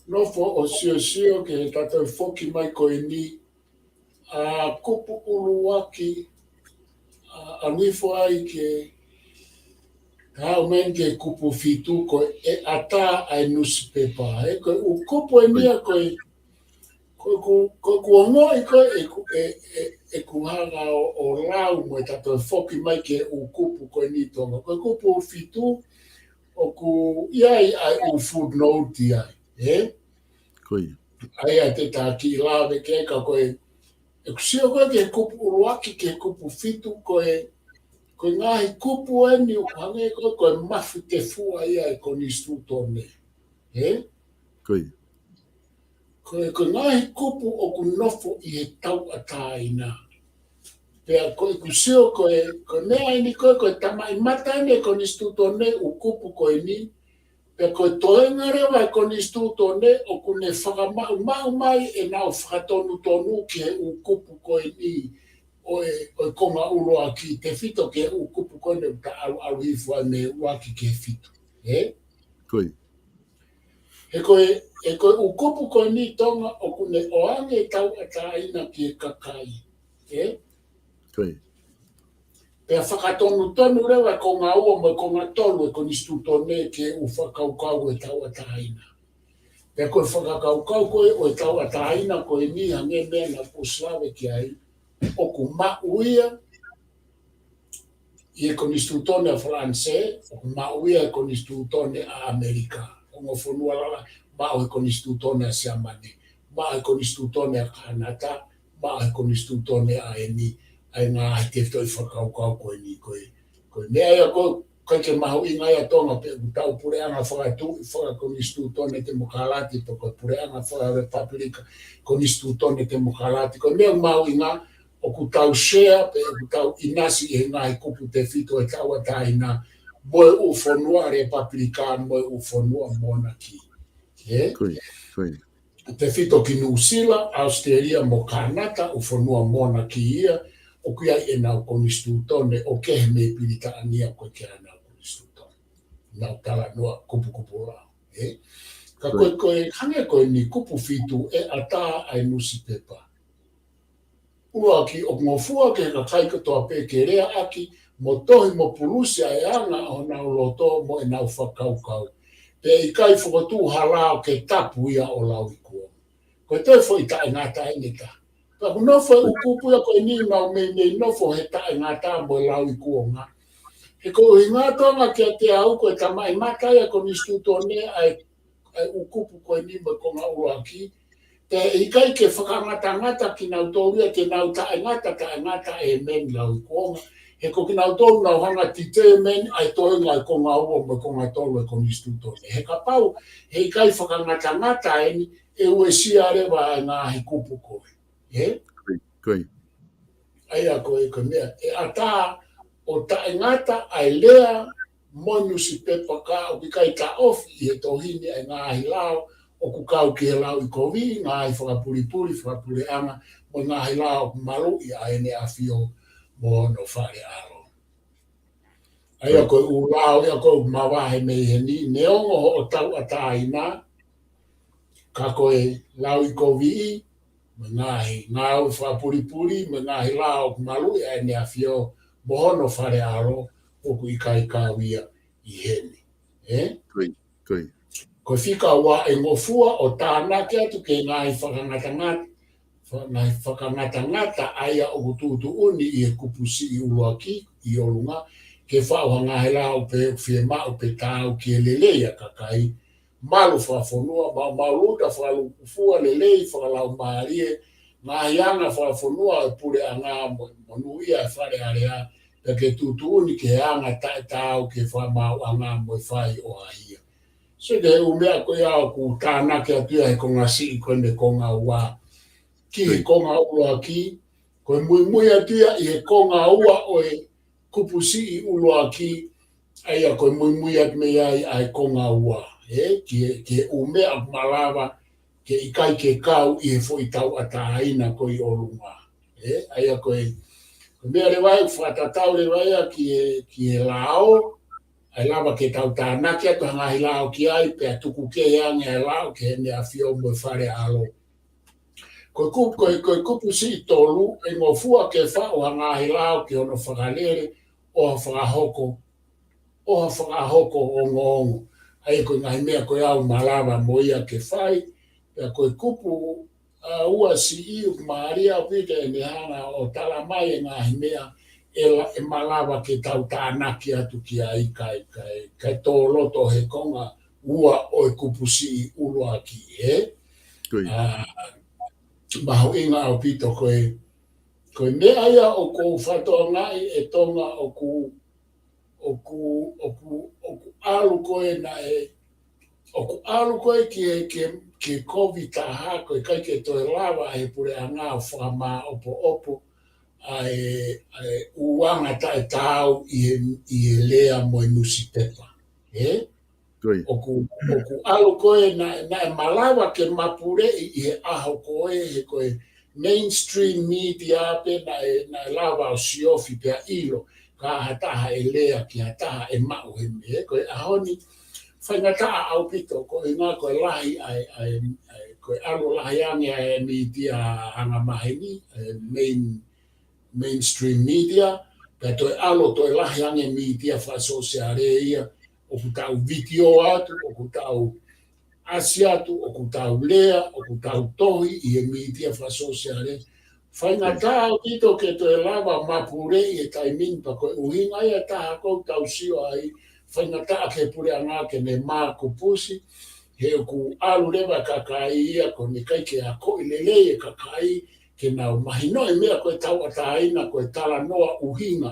Nofo ʻo siosio ki he ta toe foki mai ko eni, ʻa, kupu ʻuluaki, ʻa, ʻalu hifo ai ke, haʻu mai ki he kupu fitu ko e ʻata ʻa e nusipepa, ʻe, ko e ʻū kupu eni ia ko e, ko e ʻoku, ko e ʻoku ongoʻi ko e, ʻeku, ʻe, ʻe, ʻeku hanga ʻo, ʻo lau mo e ta toe foki mai ki he ʻū kupu ko eni Tonga. Ko e kupu fitu, ʻoku ʻi ai ʻa e ʻū footnote ai, ʻe? Ko ia. ʻA ia te ta kiʻi lave ki ai ka ko e, ʻeku sio ko ē ki he kupu ʻuluaki ki he kupu fitu ko e, ko e ngaahi kupu eni ʻoku hangē ko e, ko e mafu tefua ia e konisitūtone. ʻE? Ko ia. Ko e, ko e ngaahi kupu ʻoku nofo ʻi he tauʻatāina. Pea ko ʻeku sio ko e, ko e meʻa eni ko e, ko e tamaʻimata eni e konisitūtone ʻū kupu ko eni, pea ko e toenga leva e konisitūtone ʻoku ne fakamaʻumaʻu mai ʻenau fakatonutonu ki he ʻū kupu ko eni ʻo e, ʻo e konga ʻuluaki tefito ki he ʻū kupu ko eni ʻoku ta ʻalu, ʻalu hifo ai mei he ʻuluaki ki he fitu. ʻE? Ko ia. He ko e, he ko e ʻū kupu ko eni Tonga ʻoku ne ʻoange tauʻatāina ki he kakai. Ē? Ko ia. Pea fakatonutonu leva e konga ua mo e konga tolu e konisitūtone ki he ʻū fakakaukau ʻo e tauʻatāina. Pea ko e fakakaukau ko ē ʻo e tauʻatāina ko eni hangē ko e meʻa naʻa ku ʻosi lave ki ai, ʻoku maʻu ia ʻi he konisitūtone ʻa Falanisē, ʻoku maʻu ia ʻi he konisitūtone ʻa ʻAmelika. Ongo fonua lalahi, maʻu ʻi he konisitūtone ʻa Siamane, maʻu ʻi he konisitūtone ʻa Kānata, maʻu ʻi he konisitūtone ʻa eni, ʻa e ngaahi tefitoʻi fakakaukau ko eni ko ē. Ko e meʻa ia ko ē, ʻikai ke mahuʻinga ia Tonga pe ʻoku tau puleʻanga fakatuʻi, fakakonisitūtone temokalati, pe ko e puleʻanga fakalepapulika, konisitūtone temokalati. Ko e meʻa mahuʻinga, ʻoku tau share, pe ʻoku tau ʻinasi ʻi he ngaahi kupu tefito ʻo e tauʻatāina, mo e ʻū fonua lepapulika, mo e ʻū fonua monaki. Ē? Ko ia, ko ia. Tefito ki Nuʻusila, ʻAositelēlia mo Kānata, ʻū fonua monaki ia, ʻoku ʻi ai ʻenau konisitūtone, ʻoku kehe mei Pilitānia ʻoku ʻikai ke ʻi ai haʻanau konisitūtone. Nau talanoa kupukupu lao. Ē? Ka ko e, ko e, hangē ko eni kupu fitu ʻe ʻatā ʻa e nusipepa. ʻUluaki, ʻoku ngofua ki he kakai kotoa pē ke leaʻaki mo tohi mo pulusi ʻa e anga ʻo honau loto mo ʻenau fakakaukau. Pea ʻikai fokotuʻu ha lao ke tapu ia ʻo lauikuonga. Ko e toe foʻi taʻengata eni ʻe taha. Pea ʻoku nofo e ʻū kupu ia ko eni ʻoku nau meimei nofo he taʻengata mo e lauikuonga. He ko e ʻuhinga Tonga kiate au ko e tamaʻimata ia konisitūtone ʻa e ʻa e ʻū kupu ko eni mo e konga ʻuluaki, pea ʻe ʻikai ke fakangatangata kinautolu ia ke nau taʻengata, taʻengata ʻa e meʻa lauikuonga. He ko kinautolu nau hanga determine ʻa e toenga ʻo e konga ua mo e konga tolu ʻo e konisitūtone. He kapau he ʻikai fakangatangata eni, ʻe uesia leva ʻa e ngaahi kupu ko ē. Ē? Ko ia. ʻA ia ko e, ko e meʻa, ʻe ʻatā ʻo taʻengata ʻa e lea mo e nusipepa ka ʻoku ʻikai taʻofi ʻi he tohi ni ʻa e ngaahi lao ʻoku kau ki he lauʻikoviʻi, ngaahi fakapulipuli, fakapuleʻanga, mo e ngaahi lao ʻoku maluʻi ʻa ʻEne ʻAfio mo hono fale ʻalo. ʻA ia ko e ʻū lao ia ko ē ʻoku mavahe mei heni, neongo hoʻo tauʻatāina, ka ko e lauʻikoviʻi, mo e ngaahi ngāue fakapulipuli, mo e ngaahi lao ʻoku maluʻi ʻa ʻEne ʻAfio mo hono fale ʻalo, ʻoku ʻikai kau ia ʻi heni. Ē? Ko ia, ko ia. Ko e fika ua, ʻe ngofua ʻo tānaki atu ki he ngaahi fakangatangata, fa-, ngaahi fakangatangata ʻa ia ʻoku tuʻutuʻuni ʻi he kupu siʻi ʻuluaki ʻi ʻolunga, ke faʻu ha ngaahi lao pe fiemaʻu pe taau ki he lelei ʻa e kakai, malu fakafonua, ma-, maʻumaʻuluta fakalūkufua, lelei fakalaumālie, ngaahi anga fakafonua ʻo e puleʻanga mo-, monūʻia e Fale Alea, pea ke tuʻutuʻuni ki he anga taʻetaau ki he fakamaauʻanga mo e fai ʻo ha hia. So ko e ʻū meʻa ko ia ʻoku tānaki atu ia he konga siʻi ko eni, konga ua. Ki he konga ʻuluaki, ko e muimui atu ia ʻi he konga ua ʻo e kupu siʻi ʻuluaki, ʻa ia ko e muimui atu mei ai ʻa e konga ua, ē, ki he, ki he ʻū meʻa ʻoku malava ke ʻikai ke kau ʻi he foʻi tauʻatāina ko ē ʻi ʻolunga. Ē, ʻa ia ko e, ko e meʻa leva ia ʻoku fakatatau leva ia ki he, ki he lao, ʻa e lava ke tau tānaki atu ha ngaahi lao ki ai, pea tuku kehe ange ʻa e lao ki heʻene ʻafio mo e Fale ʻAlo. Ko e ku-, ko e, ko e kupu siʻi tolu, ʻe ngofua ke faʻu ha ngaahi lao ki hono fakalele ʻo ha fakahoko, ʻo ha fakahoko ongoongo. ʻA ia ko e ngaahi meʻa ko ia ʻoku malava mo ia ke fai, pea ko e kupu, ʻa, ua siʻi ʻoku mālie ʻaupito ʻene hanga ʻo talamai e ngaahi meʻa ʻe la-, ʻe malava ke tau tānaki atu ki ai kae, kae, kae tō loto he konga ua ʻo e kupu siʻi ʻuluaki, ē? Ko ia. ʻA, mahuʻinga ʻaupito ko e, ko e meʻa ia ʻoku ou fakatokangaʻi ʻe Tonga ʻoku, ʻoku, ʻoku, ʻoku ʻalu ko ē naʻe, ʻoku ʻalu ko ē ki he, ki he, ki he kovi taha, ko e ʻikai ke toe lava he puleʻanga ʻo fakamāʻopoʻopo ʻa e, ʻa e ʻū anga taʻetaau ʻi he, ʻi he lea mo e nusipepa. Ē? Ko ia. ʻOku, ʻoku ʻalu ko ē naʻe, naʻe malava ke mapuleʻi ʻi he ʻaho ko ē, he ko e mainstream media pē naʻe, naʻe lava ʻo siofi pea ʻilo, ka ha taha ʻe lea ki ha taha ʻe maʻu he meʻa. Ko e ʻaho ni, faingataʻa ʻaupito, ko e ʻuhinga ko e lahi ʻa e, ʻa e, ʻa e, ko e ʻalu lahi ange ʻa e mītia anga maheni, ʻa e main, mainstream media, pea toe ʻalu toe lahi ange mītia fakasōsiale ia, ʻoku tau vitiō atu, ʻoku tau ʻasi atu, ʻoku tau lea, ʻoku tau tohi ʻi he mītia fakasōsiale. Faingataʻa ʻaupito ke toe lava mapuleʻi he taimi ni pea ko e ʻuhinga ia ʻe taha ʻoku tau sio ai, faingataʻa ke puleʻanga ke ne mākupusi, he ʻoku ʻalu leva e kakai ia ko eni ʻikai ke akoʻi lelei e kakai, ke nau mahinoʻi e meʻa ko e tauʻatāina, ko e talanoa ʻuhinga.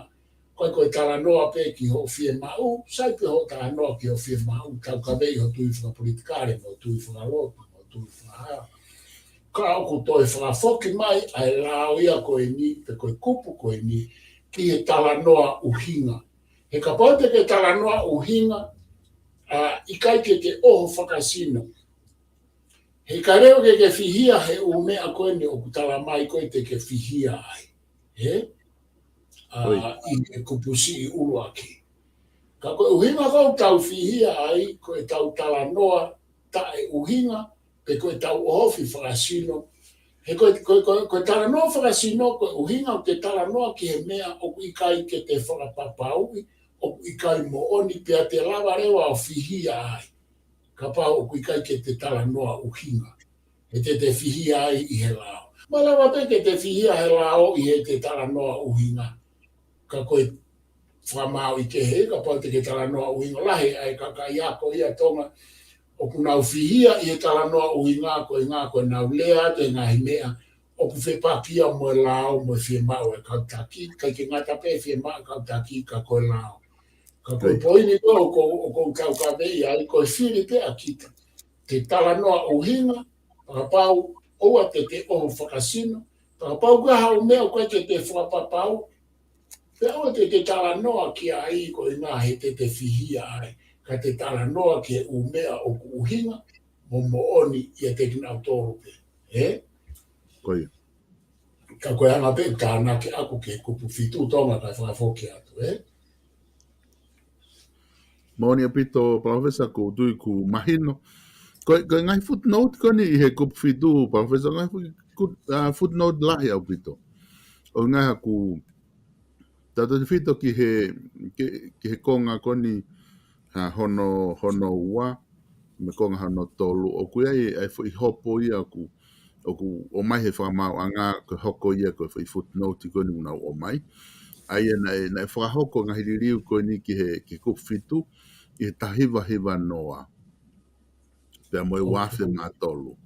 Ko e, ko e talanoa pē ki hoʻo fiemaʻu, sai pē hoʻo talanoa ki hoʻo fiemaʻu, taukaveʻi ho tui fakapolitikale, mo tui fakalotu, mo tui fakaha. Ka ʻoku toe fakafoki mai ʻa e lao ia ko eni, pe ko e kupu ko eni, ki he talanoa ʻuhinga. He kapau te ke talanoa ʻuhinga, ʻa, ʻikai ke ke ʻoho fakasino. He ka leo ke ke fihia he ʻū meʻa ko eni ʻoku tala mai ko e te ke fihia ai. He? ʻA, ʻi he kupusiʻi ʻuluaki. Ka ko e ʻuhinga ʻoku tau fihia ai, ko e tau talanoa taʻe ʻuhinga, pe ko e tau ʻohofi fakasino. He ko e, ko e, ko e, ko e talanoa fakasino, ko e ʻuhinga ʻoku te talanoa ki he meʻa ʻoku ʻikai ke te fakapapauʻi, ʻoku ʻikai moʻoni pea te lava leva ʻo fihia ai. Kapau ʻoku ʻikai ke te talanoa ʻuhinga. He te te fihia ai ʻi he lao. Malava pē ke te fihia he lao ʻi he te talanoa ʻuhinga. Ka ko e fakamāuʻi kehe, kapau te ke talanoa ʻuhinga lahi ʻa e kakai ako ia Tonga. ʻOku nau fihia ʻi he talanoa ʻuhinga ko e ʻuhinga ko e nau lea atu e ngaahi meʻa ʻoku fepaki ia mo e lao mo e fiemaʻu e kau taki, ʻikai ke ngata pē fiemaʻu e kau taki ka ko e lao. Ka ko e poini ko ʻoku, ʻoku taukaveʻi ai, ko e fili pē ʻa kita. Te talanoa ʻuhinga, kapau ʻoua te te ʻoho fakasino, kapau ko e hā e meʻa ʻoku ʻikai ke te fakapapau, pea ʻoua te te talanoa ki ai ko e ʻuhinga he te te fihia ai, ka te talanoa ki he ʻū meʻa ʻoku ʻuhinga, mo moʻoni ia te kinautolu pē. Ē? Ko ia. Ka ko e anga pē ʻeku tānaki ʻaku ki he kupu fitu Tonga kae fakafoki atu, ē? Moʻoni ʻaupito, Palōfesa, ʻoku ou tui ʻoku mahino. Ko e, ko e ngaahi footnote ko eni ʻi he kupu fitu, Palōfesa, ngaahi foot-, foot-, ʻa, footnote lahi ʻaupito. ʻO ngaahi ʻoku tautefito ki he, ki, ki he konga ko eni, ʻa, hono, hono ua, mo e konga hono tolu, ʻoku ʻi ai ʻa e foʻi hopo ia ʻoku, ʻoku ʻomai he fakamaauʻanga, ko e hoko ia ko e foʻi footnote ko eni ʻoku nau ʻomai. ʻA ia naʻe, naʻe fakahoko ngaahi liliu ko eni ki he, ki he kupu fitu, ʻi he taha hiva hiva noa. Pea mo e ua afe mā tolu.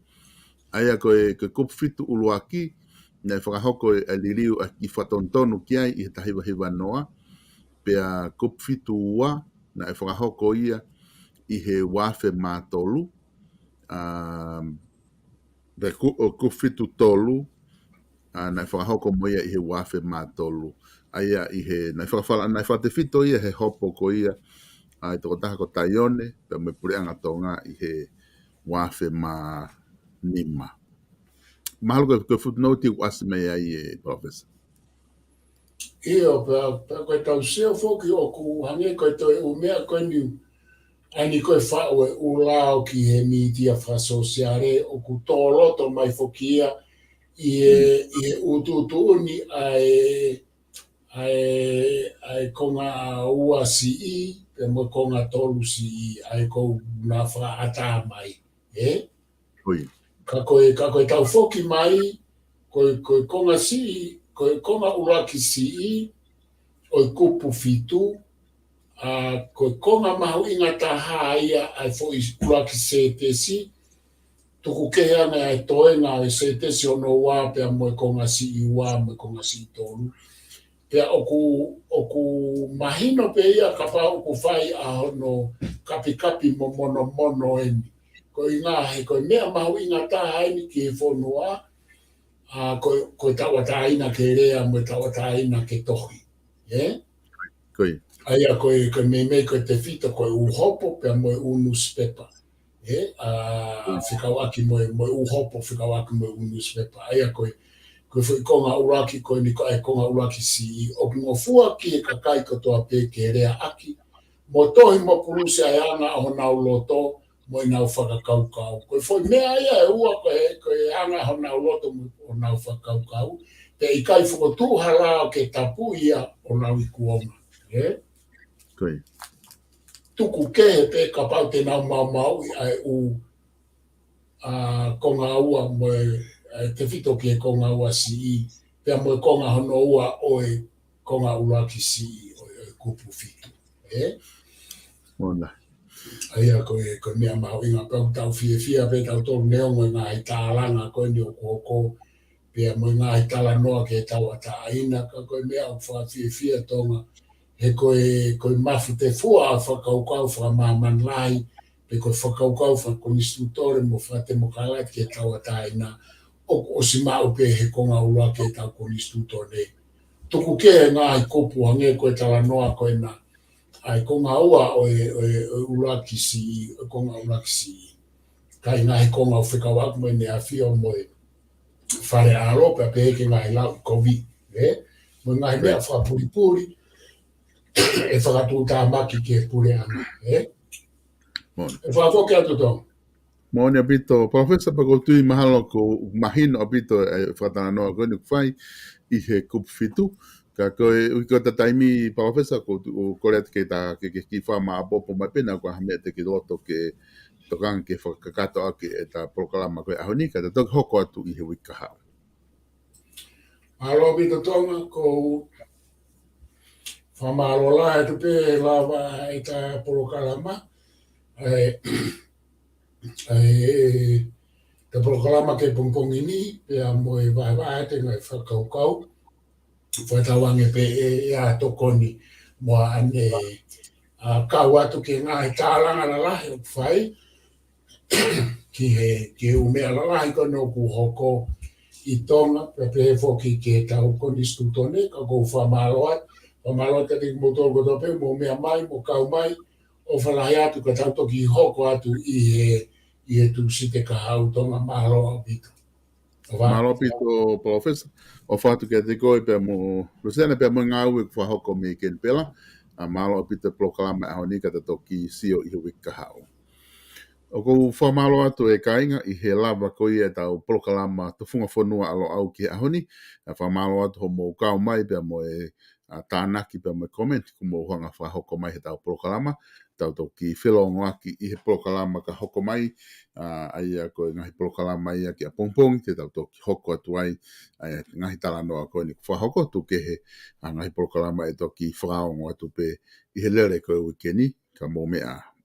ʻA ia ko e, ko e kupu fitu ʻuluaki, naʻe fakahoko e, e liliu ʻa e kiʻi fakatonutonu ki ai ʻi he taha hiva hiva noa. Pea kupu fitu ua, naʻe fakahoko ia ʻi he ua afe mā tolu. Um, pea ku-, ʻo kupu fitu tolu, ʻa, naʻe fakahoko mo ia ʻi he ua afe mā tolu. ʻA ia ʻi he, naʻe fakafala-, naʻe fakatefito ia he hopo ko ia, ʻa, ʻa e tokotaha ko Taione, pea mo e Puleʻanga Tonga ʻi he ua afe mā nima. Mahalo ko e, ko e footnote ʻoku ʻasi mai ai ē, Palōfesa. ʻIo, pea, pea ko e tau sio foki ʻoku hangē ko e toe ʻū meʻa ko eni, ʻa eni ko e faʻu e ʻū lao ki he mītia fakasōsiale ʻoku tō loto mai foki ia ʻi he, ʻi he ʻū tuʻutuʻuni ʻa e, ʻa e, ʻa e konga ua siʻi, pea mo e konga tolu siʻi, ʻa e ʻoku na fakaʻatā mai. Ē? Ka ko e, ka ko e tau foki mai, ko e, ko e konga siʻi, ko e konga ʻuluaki siʻi, ʻo e kupu fitu, ʻa, ko e konga mahuʻinga taha ia ʻa e foʻi ʻuluaki sētesi, tuku kehe ange ʻa e toenga ʻo e sētesi hono ua pea mo e konga siʻi ua mo e konga siʻi tolu. Pea ʻoku, ʻoku mahino pē ia kapau ʻoku fai ʻa hono kapikapi mo monomono eni. Ko e ʻuhinga he ko e meʻa mahuʻinga taha eni ki he fonua, ʻa, ko, ko e tauʻatāina ke lea mo e tauʻatāina ke tohi. Ē? Ko ia. ʻA ia ko e, ko e meimei ko e tefito ko e ʻū hopo pea mo e ʻū nusipepa. Ē, ʻa, fekauʻaki mo e, mo e ʻū hopo, fekauʻaki mo e ʻū nusipepa. ʻA ia ko e, ko e foʻi konga ʻuluaki ko eni ko e konga ʻuluaki siʻi. ʻOku ngofua ki he kakai kotoa pē ke leaʻaki, mo tohi mo pulusi ʻa e anga ʻo honau loto mo ʻenau fakakaukau. Ko e foʻi meʻa ia ʻe ua ko e, ko e anga honau loto mo honau fakakaukau, pea ʻikai fokotuʻu ha lao ke tapuʻi ia ʻo nau ikuonga. Ē? Ko ia. Tuku kehe pē kapau te nau maumauʻi ʻa e ʻū ʻa, konga ua mo e, ʻa, tefito ki he konga ua siʻi, pea mo e konga hono ua ʻo e konga ʻuluaki siʻi ʻo e, ʻo e kupu fitu. Ē? Mona. ʻA ia ko e, ko e meʻa mahuʻinga pē ʻoku tau fiefia pē tautolu neongo e ngaahi tālanga ko eni ʻoku hoko, pea mo e ngaahi talanoa ki he tauʻatāina, ka ko e meʻa ʻoku fakafiefia Tonga, he ko e, ko e mafu tefua ʻa e fakakaukau fakamāmani lahi, pe ko e fakakaukau fakakonisitūtone mo fakatemokalati ki he tauʻatāina, ʻoku ʻosi maʻu pē he konga ʻuluaki ʻetau konisitūtone. Tuku kehe ngaahi kupu hangē ko e talanoa ko ena, ʻa e konga ua ʻo e, ʻo e, ʻo e ʻuluaki siʻi, ʻo e konga ʻuluaki siʻi. Ka ʻi he ngaahi konga ʻoku fekauʻaki mo ʻEne ʻAfio mo e Fale ʻAlo, pea pehē ki he ngaahi lauʻi kovi, ē? Mo e ngaahi meʻa fakapulipuli, ʻe fakatuʻutāmaki ki he puleʻanga, ē? Moʻoni. ʻE fakafoki atu Tonga. Moʻoni ʻaupito, Palōfesa, pea ʻoku ou tui mahalo ʻoku mahino ʻaupito e fakatalanoa ko eni ʻoku fai ʻi he kupu fitu. Ka ko e, ʻoku ʻi ai ha taimi, Palōfesa, ʻoku ou tu-, ʻoku ou kole atu ke ta, ke, ke kiʻi fakamāʻopoʻopo mai pe naʻa ʻoku ʻi ai ha meʻa te ke loto ke tokanga ke fakakakato ʻaki ʻeta polokalama ko e ʻaho ni, ka ta toki hoko atu ʻi he uike kahaʻu. Mālō ʻaupito Tonga, ʻoku ou fakamālō lahi atu pē he lava ʻeta polokalama. ʻA e, ʻa e, ʻeta polokalama ki he pongipongi ni, pea mo e vahevahe ʻete ngaahi fakakaukau. Fakatauange pē ʻe, ʻe ʻi ai ha tokoni mo haʻane, ʻa, kau atu ki he ngaahi tālanga lalahi ʻoku fai, ki he, ki he ʻū meʻa lalahi ko eni ʻoku hoko ʻi Tonga, pea pehē foki ki heʻetau konisitūtone, ka ʻoku ou fakamālō ai, fakamālō atu kiate kimoutolu kotoa pē, mou meʻa mai, mou kau mai, ʻofa lahi atu ka tau toki hoko atu ʻi he, ʻi he Tūsite kahaʻu Tonga, mālō ʻaupito. ʻOfa. Mālō ʻaupito, Palōfesa. ʻOfa atu kiate koe pea mo Luseana pea mo e ngāue ʻoku fakahoko mei Kenipela. ʻA, mālō ʻaupito e polokalama ʻaho ni ka ta toki sio ʻi he uike kahaʻu. ʻOku ou fakamālō atu e kāinga ʻi he lava ko ia ʻetau polokalama Tufunga Fonua ʻa Loʻau ki he ʻaho ni. ʻA, fakamālō atu hoʻomou kau mai pea mo e, ʻa, tānaki pea mo e komeni kuo mou hanga fakahoko mai heʻetau polokalama. Tau toki felōngoaki ʻi he polokalama ka hoko mai, ʻa, ʻa ia ko e ngaahi polokalama ia ki ʻapongipongi, te tau toki hoko atu ai, ʻa e ngaahi talanoa ko eni ʻoku fakahoko atu ki he, ʻa, ngaahi polokalama ʻe toki fakaongo atu pē ʻi he lele ko e uike ni, ka mou meʻa ā.